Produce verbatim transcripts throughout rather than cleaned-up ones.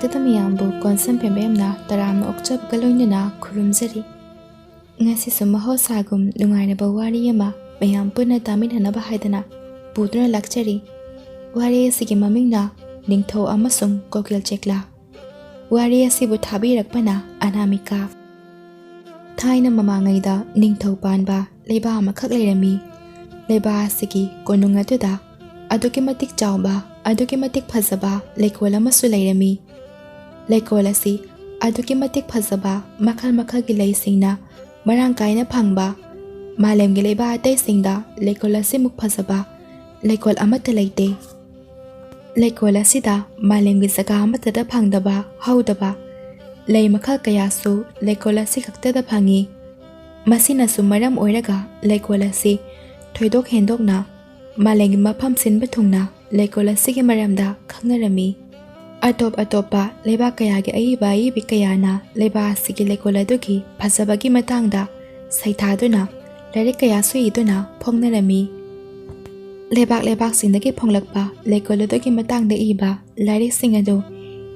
ꯇꯗ ꯃꯌꯥꯝꯕꯨ ꯀꯣꯟꯁꯝ ꯄꯦꯝꯕꯦꯝꯅ ꯇꯔꯥꯝꯅ ꯑꯣꯛꯆꯕꯒ ꯂꯣꯏꯅꯅ ꯈꯨꯔꯨꯝꯖꯔꯤ꯫ ꯉꯁꯤꯁꯨ ꯃꯍꯧꯁꯥꯒꯨꯝ ꯅꯨꯡꯉꯥꯏꯔꯕ ꯋꯥꯔꯤ ꯑꯃ ꯃꯌꯥꯝ ꯄꯨꯟꯅ ꯇꯥꯃꯤꯟꯅꯅꯕ ꯍꯥꯏꯗꯅ ꯄꯨꯗꯨꯅ ꯂꯥꯛꯆꯔꯤ꯫ ꯋꯥꯔꯤ ꯑꯁꯤꯒꯤ ꯃꯃꯤꯡꯅ ꯅꯤꯡꯊꯧ ꯑꯃꯁꯨꯡ ꯀꯣꯀꯤꯜ ꯆꯦꯛꯂꯥ꯫ ꯋꯥꯔꯤ ꯑꯁꯤꯕꯨ ꯊꯥꯕꯤꯔꯛꯄꯅ ꯑꯅꯥꯃꯤꯀꯥ꯫ ꯊꯥꯏꯅ ꯃꯃꯥꯡꯉꯩꯗ ꯅꯤꯡꯊꯧ ꯄꯥꯟꯕ ꯂꯩꯕꯥꯛ ꯑꯃꯈꯛ ꯂꯩꯔꯝꯃꯤ꯫ ꯂꯩꯕꯥꯛ ꯑꯁꯤꯒꯤ ꯀꯣꯅꯨꯡ ꯑꯗꯨꯗ ꯑꯗꯨꯛꯀꯤ ꯃꯇꯤꯛ ꯆꯥꯎꯕ, ꯑꯗꯨꯛꯀꯤ ꯃꯇꯤꯛ ꯐꯖꯕ ꯂꯩꯀꯣꯜ ꯑꯃꯁꯨ ꯂꯩꯔꯝꯃꯤ꯫ ꯂꯩꯀꯣꯜ ꯑꯁꯤ ꯑꯗꯨꯛꯀꯤ ꯃꯇꯤꯛ ꯐꯖꯕ, ꯃꯈꯜ ꯃꯈꯜꯒꯤ ꯂꯩꯁꯤꯡꯅ ꯃꯔꯥꯡ ꯀꯥꯏꯅ ꯐꯪꯕ, ꯃꯥꯂꯦꯝꯒꯤ ꯂꯩꯕꯥꯛ ꯑꯇꯩꯁꯤꯡꯗ ꯂꯩꯀꯣꯜ ꯑꯁꯤꯃꯨꯛ ꯐꯖꯕ ꯂꯩꯀꯣꯜ ꯑꯃꯠꯇ ꯂꯩꯇꯦ꯫ ꯂꯩꯀꯣꯜ ꯑꯁꯤꯗ ꯃꯥꯂꯦꯝꯒꯤ ꯖꯒꯥ ꯑꯃꯠꯇꯗ ꯐꯪꯗꯕ, ꯍꯧꯗꯕ ꯂꯩ ꯃꯈꯜ ꯀꯌꯥꯁꯨ ꯂꯩꯀꯣꯜ ꯑꯁꯤ ꯈꯛꯇꯗ ꯐꯪꯏ꯫ ꯃꯁꯤꯅꯁꯨ ꯃꯔꯝ ꯑꯣꯏꯔꯒ ꯂꯩꯀꯣꯜ ꯑꯁꯤ ꯊꯣꯏꯗꯣꯛ ꯍꯦꯟꯗꯣꯛꯅ ꯃꯥꯂꯦꯝꯒꯤ ꯃꯐꯝ ꯁꯤꯟꯕ ꯊꯨꯡꯅ ꯂꯩꯀꯣꯜ ꯑꯁꯤꯒꯤ ꯃꯔꯝꯗ ꯈꯪꯅꯔꯝꯃꯤ꯫ ꯑꯇꯣꯞ ꯑꯇꯣꯞꯄ ꯂꯩꯕꯥꯛ ꯀꯌꯥꯒꯤ ꯑꯏꯕ ꯑꯏꯕꯤ ꯀꯌꯥꯅ ꯂꯩꯕꯥꯛ ꯑꯁꯤꯒꯤ ꯂꯩꯀꯣꯜ ꯑꯗꯨꯒꯤ ꯐꯖꯕꯒꯤ ꯃꯇꯥꯡꯗ ꯁꯩꯊꯥꯗꯨꯅ ꯂꯥꯏꯔꯤꯛ ꯀꯌꯥꯁꯨ ꯏꯗꯨꯅ ꯐꯣꯡꯅꯔꯝꯃꯤ꯫ ꯂꯩꯕꯥꯛ ꯂꯩꯕꯥꯛꯁꯤꯡꯗꯒꯤ ꯐꯣꯡꯂꯛꯄ ꯂꯩꯀꯣꯜ ꯑꯗꯨꯒꯤ ꯃꯇꯥꯡꯗ ꯏꯕ ꯂꯥꯏꯔꯤꯛꯁꯤꯡ ꯑꯗꯨ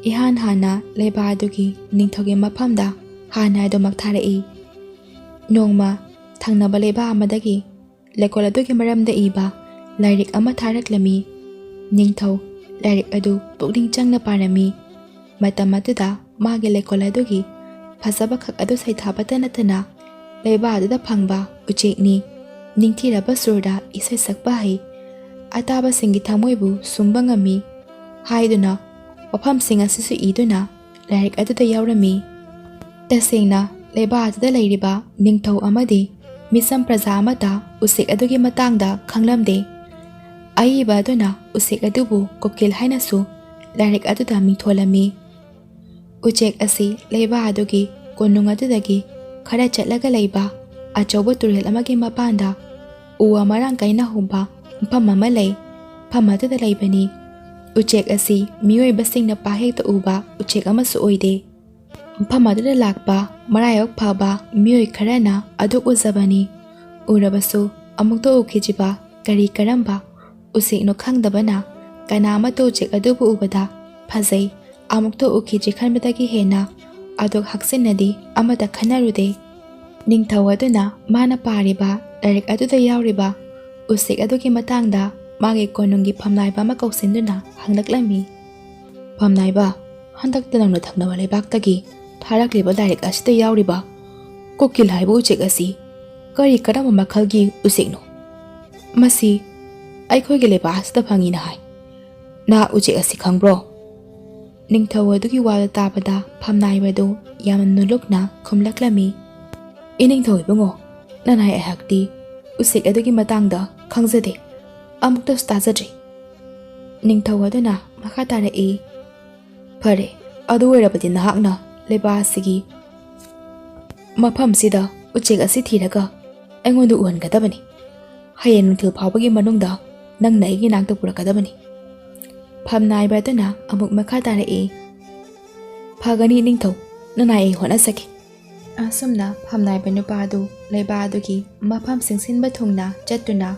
ꯏꯍꯥꯟ ꯍꯥꯟꯅ ꯂꯩꯕꯥꯛ ꯑꯗꯨꯒꯤ ꯅꯤꯡꯊꯧꯒꯤ ꯃꯐꯝꯗ ꯍꯥꯟꯅ ꯑꯗꯨꯃꯛ ꯊꯥꯔꯛꯏ꯫ ꯅꯣꯡꯃ ꯊꯪꯅꯕ ꯂꯩꯕꯥꯛ ꯑꯃꯗꯒꯤ ꯂꯩꯀꯣꯜ ꯑꯗꯨꯒꯤ ꯃꯔꯝꯗ ꯏꯕ ꯂꯥꯏꯔꯤꯛ ꯑꯃ ꯊꯥꯔꯛꯂꯝꯃꯤ꯫ ꯅꯤꯡꯊꯧ ꯂꯥꯏꯔꯤꯛ ꯑꯗꯨ ꯄꯨꯛꯅꯤꯡ ꯆꯪꯅ ꯄꯥꯔꯝꯃꯤ꯫ ꯃꯇꯝ ꯑꯗꯨꯗ ꯃꯥꯒꯤ ꯂꯩꯀꯣꯜ ꯑꯗꯨꯒꯤ ꯐꯖꯕ ꯈꯛ ꯑꯗꯨ ꯁꯩꯊꯥꯕꯇ ꯅꯠꯇꯅ ꯂꯩꯕꯥꯛ ꯑꯗꯨꯗ ꯐꯪꯕ ꯎꯆꯦꯛꯅꯤ꯫ ꯅꯤꯡꯊꯤꯔꯕ ꯁꯨꯔꯗ ꯏꯁꯩ ꯁꯛꯄ ꯍꯩ꯫ ꯑꯇꯥꯕꯁꯤꯡꯒꯤ ꯊꯃꯣꯏꯕꯨ ꯁꯨꯝꯕ ꯉꯝꯃꯤ ꯍꯥꯏꯗꯨꯅ ꯋꯥꯐꯝꯁꯤꯡ ꯑꯁꯤꯁꯨ ꯏꯗꯨꯅ ꯂꯥꯏꯔꯤꯛ ꯑꯗꯨꯗ ꯌꯥꯎꯔꯝꯃꯤ꯫ ꯇꯁꯦꯡꯅ ꯂꯩꯕꯥꯛ ꯑꯗꯨꯗ ꯂꯩꯔꯤꯕ ꯅꯤꯡꯊꯧ ꯑꯃꯗꯤ ꯃꯤꯆꯝ ꯄ꯭ꯔꯖꯥ ꯑꯃꯠꯇ ꯎꯆꯦꯛ ꯑꯗꯨꯒꯤ ꯃꯇꯥꯡꯗ ꯈꯪꯂꯝꯗꯦ꯫ ꯑꯏꯕ ꯑꯗꯨꯅ ꯎꯆꯦꯛ ꯑꯗꯨꯕꯨ ꯀꯣꯀꯤꯜ ꯍꯥꯏꯅꯁꯨ ꯂꯥꯏꯔꯤꯛ ꯑꯗꯨꯗ ꯃꯤꯡꯊꯣꯜꯂꯝꯃꯤ꯫ ꯎꯆꯦꯛ ꯑꯁꯤ ꯂꯩꯕꯥꯛ ꯑꯗꯨꯒꯤ ꯀꯣꯅꯨꯡ ꯑꯗꯨꯗꯒꯤ ꯈꯔ ꯆꯠꯂꯒ ꯂꯩꯕ ꯑꯆꯧꯕ ꯇꯨꯔꯦꯜ ꯑꯃꯒꯤ ꯃꯄꯥꯟꯗ ꯎ ꯋꯥ ꯃꯔꯥꯡ ꯀꯥꯏꯅ ꯍꯧꯕ ꯃꯐꯝ ꯑꯃ ꯂꯩ꯫ ꯃꯐꯝ ꯑꯗꯨꯗ ꯂꯩꯕꯅꯤ꯫ ꯎꯆꯦꯛ ꯑꯁꯤ ꯃꯤꯑꯣꯏꯕꯁꯤꯡꯅ ꯄꯥꯛ ꯍꯦꯛꯇ ꯎꯕ ꯎꯆꯦꯛ ꯑꯃꯁꯨ ꯑꯣꯏꯗꯦ꯫ ꯃꯐꯝ ꯑꯗꯨꯗ ꯂꯥꯛꯄ ꯃꯔꯥꯏꯕꯛ ꯐꯕ ꯃꯤꯑꯣꯏ ꯈꯔꯅ ꯑꯗꯨ ꯎꯖꯕꯅꯤ꯫ ꯎꯔꯕꯁꯨ ꯑꯃꯨꯛꯇ ꯎꯈꯤꯗ꯭ꯔꯤꯕ ꯀꯔꯤ ꯀꯔꯝꯕ ꯎꯆꯦꯛꯅꯣ ꯈꯪꯗꯕꯅ ꯀꯅꯥ ꯑꯃꯠꯇ ꯎꯆꯦꯛ ꯑꯗꯨꯕꯨ ꯎꯕꯗ ꯐꯖꯩ, ꯑꯃꯨꯛꯇ ꯎꯈꯤꯗ꯭ꯔꯤ ꯈꯟꯕꯗꯒꯤ ꯍꯦꯟꯅ ꯑꯗꯨꯛ ꯍꯛꯆꯤꯟꯅꯗꯤ ꯑꯃꯠꯇ ꯈꯟꯅꯔꯨꯗꯦ꯫ ꯅꯤꯡꯊꯧ ꯑꯗꯨꯅ ꯃꯥꯅ ꯄꯥꯔꯤꯕ ꯂꯥꯏꯔꯤꯛ ꯑꯗꯨꯗ ꯌꯥꯎꯔꯤꯕ ꯎꯆꯦꯛ ꯑꯗꯨꯒꯤ ꯃꯇꯥꯡꯗ ꯃꯥꯒꯤ ꯀꯣꯅꯨꯡꯒꯤ ꯐꯝꯅꯥꯏꯕ ꯑꯃ ꯀꯧꯁꯤꯟꯗꯨꯅ ꯍꯪꯂꯛꯂꯝꯃꯤ꯫ "ꯐꯝꯅꯥꯏꯕ, ꯍꯟꯗꯛꯇ ꯅꯧꯅ ꯊꯪꯅꯕ ꯂꯩꯕꯥꯛꯇꯒꯤ ꯊꯥꯔꯛꯂꯤꯕ ꯂꯥꯏꯔꯤꯛ ꯑꯁꯤꯗ ꯌꯥꯎꯔꯤꯕ ꯀꯣꯀꯤꯜ ꯍꯥꯏꯕ ꯎꯆꯦꯛ ꯑꯁꯤ ꯀꯔꯤ ꯀꯔꯝꯕ ꯃꯈꯜꯒꯤ ꯎꯆꯦꯛꯅꯣ? ꯃꯁꯤ ꯑꯩꯈꯣꯏꯒꯤ ꯂꯩꯕꯥꯛ ꯑꯁꯤꯗ ꯐꯪꯏꯅ ꯍꯥꯏ꯫ ꯅꯍꯥꯛ ꯎꯆꯦꯛ ꯑꯁꯤ ꯈꯪꯕ꯭ꯔꯣ?" ꯅꯤꯡꯊꯧ ꯑꯗꯨꯒꯤ ꯋꯥꯗꯨ ꯇꯥꯕꯗ ꯐꯝꯅꯥꯏꯕꯗꯨ ꯌꯥꯝꯅ ꯅꯣꯂꯨꯛꯅ ꯈꯨꯝꯂꯛꯂꯝꯃꯤ꯫ "ꯏꯅꯤꯡꯊꯧ ꯏꯕꯨꯡꯉꯣ, ꯅꯅꯥꯏ ꯑꯩꯍꯥꯛꯇꯤ ꯎꯆꯦꯛ ꯑꯗꯨꯒꯤ ꯃꯇꯥꯡꯗ ꯈꯪꯖꯗꯦ꯫ ꯑꯃꯨꯛꯇꯁꯨ ꯇꯥꯖꯗ꯭ꯔꯤ꯫" ꯅꯤꯡꯊꯧ ꯑꯗꯨꯅ ꯃꯈꯥ ꯇꯥꯔꯛꯏ, "ꯐꯔꯦ, ꯑꯗꯨ ꯑꯣꯏꯔꯕꯗꯤ ꯅꯍꯥꯛꯅ ꯂꯩꯕꯥꯛ ꯑꯁꯤꯒꯤ ꯃꯐꯝꯁꯤꯗ ꯎꯆꯦꯛ ꯑꯁꯤ ꯊꯤꯔꯒ ꯑꯩꯉꯣꯟꯗ ꯎꯍꯟꯒꯗꯕꯅꯤ꯫ ꯍꯌꯦꯡ ꯅꯨꯡꯊꯤꯜ ꯐꯥꯎꯕꯒꯤ ꯃꯅꯨꯡꯗ ꯅꯪꯅ ꯑꯩꯒꯤ ꯅꯥꯛꯇ ꯄꯨꯔꯛꯀꯗꯕꯅꯤ꯫" ꯐꯝꯅꯥꯏꯕ ꯑꯗꯨꯅ ꯑꯃꯨꯛ ꯃꯈꯥ ꯇꯥꯔꯛꯏ, "ꯐꯒꯅꯤ ꯅꯤꯡꯊꯧ, ꯅꯅꯥꯏ ꯑꯩ ꯍꯣꯠꯅꯖꯒꯦ꯫" ꯑꯁꯨꯝꯅ ꯐꯝꯅꯥꯏꯕ ꯅꯨꯄꯥ ꯑꯗꯨ ꯂꯩꯕꯥꯛ ꯑꯗꯨꯒꯤ ꯃꯐꯝꯁꯤꯡ ꯁꯤꯟꯕ ꯊꯨꯡꯅ ꯆꯠꯇꯨꯅ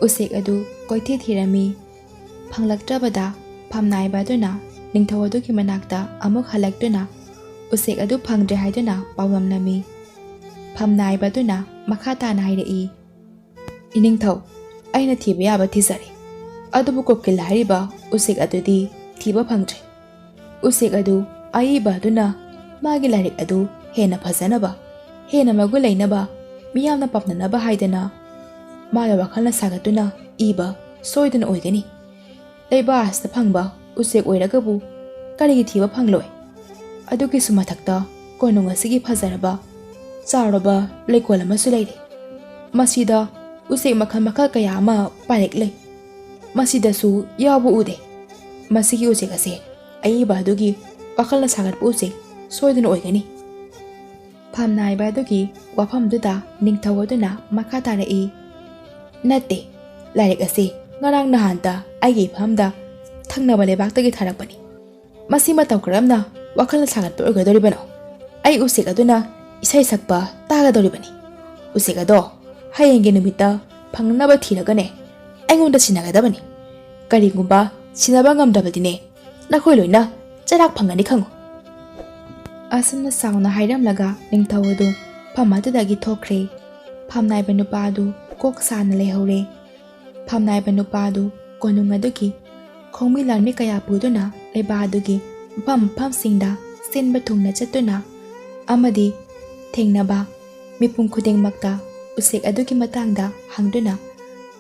ꯎꯆꯦꯛ ꯑꯗꯨ ꯀꯣꯏꯊꯤ ꯊꯤꯔꯝꯃꯤ꯫ ꯐꯪꯂꯛꯇ꯭ꯔꯕꯗ ꯐꯝꯅꯥꯏꯕ ꯑꯗꯨꯅ ꯅꯤꯡꯊꯧ ꯑꯗꯨꯒꯤ ꯃꯅꯥꯛꯇ ꯑꯃꯨꯛ ꯍꯜꯂꯛꯇꯨꯅ ꯎꯆꯦꯛ ꯑꯗꯨ ꯐꯪꯗ꯭ꯔꯦ ꯍꯥꯏꯗꯨꯅ ꯄꯥꯎꯗꯝꯂꯝꯃꯤ꯫ ꯐꯝꯅꯥꯏꯕ ꯑꯗꯨꯅ ꯃꯈꯥ ꯇꯥꯅ ꯍꯥꯏꯔꯛꯏ, "ꯏꯅꯤꯡꯊꯧ, ꯑꯩꯅ ꯊꯤꯕ ꯌꯥꯕ ꯊꯤꯖꯔꯦ, ꯑꯗꯨꯕꯨ ꯀꯣꯀꯤꯜ ꯍꯥꯏꯔꯤꯕ ꯎꯆꯦꯛ ꯑꯗꯨꯗꯤ ꯊꯤꯕ ꯐꯪꯗ꯭ꯔꯦ꯫ ꯎꯆꯦꯛ ꯑꯗꯨ ꯑꯏꯕ ꯑꯗꯨꯅ ꯃꯥꯒꯤ ꯂꯥꯏꯔꯤꯛ ꯑꯗꯨ ꯍꯦꯟꯅ ꯐꯖꯅꯕ, ꯍꯦꯟꯅ ꯃꯒꯨꯟ ꯂꯩꯅꯕ, ꯃꯤꯌꯥꯝꯅ ꯄꯥꯝꯅꯅꯕ ꯍꯥꯏꯗꯅ ꯃꯥꯒꯤ ꯋꯥꯈꯜꯅ ꯁꯥꯒꯠꯇꯨꯅ ꯏꯕ ꯁꯣꯏꯗꯅ ꯑꯣꯏꯒꯅꯤ꯫ ꯂꯩꯕꯥꯛ ꯑꯁꯤꯗ ꯐꯪꯕ ꯎꯆꯦꯛ ꯑꯣꯏꯔꯒꯕꯨ ꯀꯔꯤꯒꯤ ꯊꯤꯕ ꯐꯪꯂꯣꯏ? ꯑꯗꯨꯒꯤꯁꯨ ꯃꯊꯛꯇ ꯀꯣꯅꯨꯡ ꯑꯁꯤꯒꯤ ꯐꯖꯔꯕ ꯆꯥꯎꯔꯕ ꯂꯩꯀꯣꯜ ꯑꯃꯁꯨ ꯂꯩꯔꯦ꯫ ꯃꯁꯤꯗ ꯎꯆꯦꯛ ꯃꯈꯜ ꯃꯈꯜ ꯀꯌꯥ ꯑꯃ ꯄꯥꯏꯔꯛꯂꯦ꯫ ꯃꯁꯤꯗꯁꯨ ꯌꯥꯎꯕ ꯎꯗꯦ꯫ ꯃꯁꯤꯒꯤ ꯎꯆꯦꯛ ꯑꯁꯦ ꯑꯏꯕ ꯑꯗꯨꯒꯤ ꯋꯥꯈꯜꯅ ꯁꯥꯒꯠꯄ ꯎꯆꯦꯛ ꯁꯣꯏꯗꯅ ꯑꯣꯏꯒꯅꯤ꯫" ꯐꯝꯅꯥꯏꯕ ꯑꯗꯨꯒꯤ ꯋꯥꯐꯝꯗꯨꯗ ꯅꯤꯡꯊꯧ ꯑꯗꯨꯅ ꯃꯈꯥ ꯇꯥꯔꯛꯏ, "ꯅꯠꯇꯦ, ꯂꯥꯏꯔꯤꯛ ꯑꯁꯤ ꯉꯔꯥꯡ ꯅꯍꯥꯟꯇ ꯑꯩꯒꯤ ꯏꯐꯝꯗ ꯊꯪꯅꯕ ꯂꯩꯕꯥꯛꯇꯒꯤ ꯊꯥꯔꯛꯄꯅꯤ꯫ ꯃꯁꯤ ꯃꯇꯧ ꯀꯔꯝꯅ ꯋꯥꯈꯜꯅ ꯁꯥꯒꯠꯄ ꯑꯣꯏꯒꯗꯧꯔꯤꯕꯅꯣ? ꯑꯩ ꯎꯆꯦꯛ ꯑꯗꯨꯅ ꯏꯁꯩ ꯁꯛꯄ ꯇꯥꯒꯗꯧꯔꯤꯕꯅꯤ꯫ ꯎꯆꯦꯛ ꯑꯗꯣ ꯍꯌꯦꯡꯒꯤ ꯅꯨꯃꯤꯠꯇ ꯐꯪꯅꯅꯕ ꯊꯤꯔꯒꯅꯦ ꯑꯩꯉꯣꯟꯗ ꯁꯤꯟꯅꯒꯗꯕꯅꯤ꯫ ꯀꯔꯤꯒꯨꯝꯕ ꯁꯤꯟꯅꯕ ꯉꯝꯗ꯭ꯔꯕꯗꯤꯅꯦ ꯅꯈꯣꯏ ꯂꯣꯏꯅ ꯆꯔꯥꯛ ꯐꯪꯒꯅꯤ ꯈꯪꯉꯨ꯫ ꯑꯁꯨꯝꯅ ꯁꯥꯎꯅ ꯍꯥꯏꯔꯝꯂꯒ ꯅꯤꯡꯊꯧ ꯑꯗꯨ ꯐꯝ ꯑꯗꯨꯗꯒꯤ ꯊꯣꯛꯈ꯭ꯔꯦ꯫ ꯐꯝꯅꯥꯏꯕ ꯅꯨꯄꯥ ꯑꯗꯨ ꯀꯣꯛ ꯁꯥꯅ ꯂꯩꯍꯧꯔꯦ꯫ ꯐꯝꯅꯥꯏꯕ ꯅꯨꯄꯥ ꯑꯗꯨ ꯀꯣꯅꯨꯡ ꯑꯗꯨꯒꯤ ꯈꯣꯡꯃꯤ ꯂꯥꯟꯃꯤ ꯀꯌꯥ ꯄꯨꯗꯨꯅ ꯂꯩꯕꯥꯛ ꯑꯗꯨꯒꯤ ꯃꯐꯝ ꯃꯐꯝꯁꯤꯡꯗ ꯁꯤꯟꯕ ꯊꯨꯡꯅ ꯆꯠꯇꯨꯅ ꯑꯃꯗꯤ ꯊꯦꯡꯅꯕ ꯃꯤꯄꯨꯝ ꯈꯨꯗꯤꯡꯃꯛꯇ ꯎꯆꯦꯛ ꯑꯗꯨꯒꯤ ꯃꯇꯥꯡꯗ ꯍꯪꯗꯨꯅ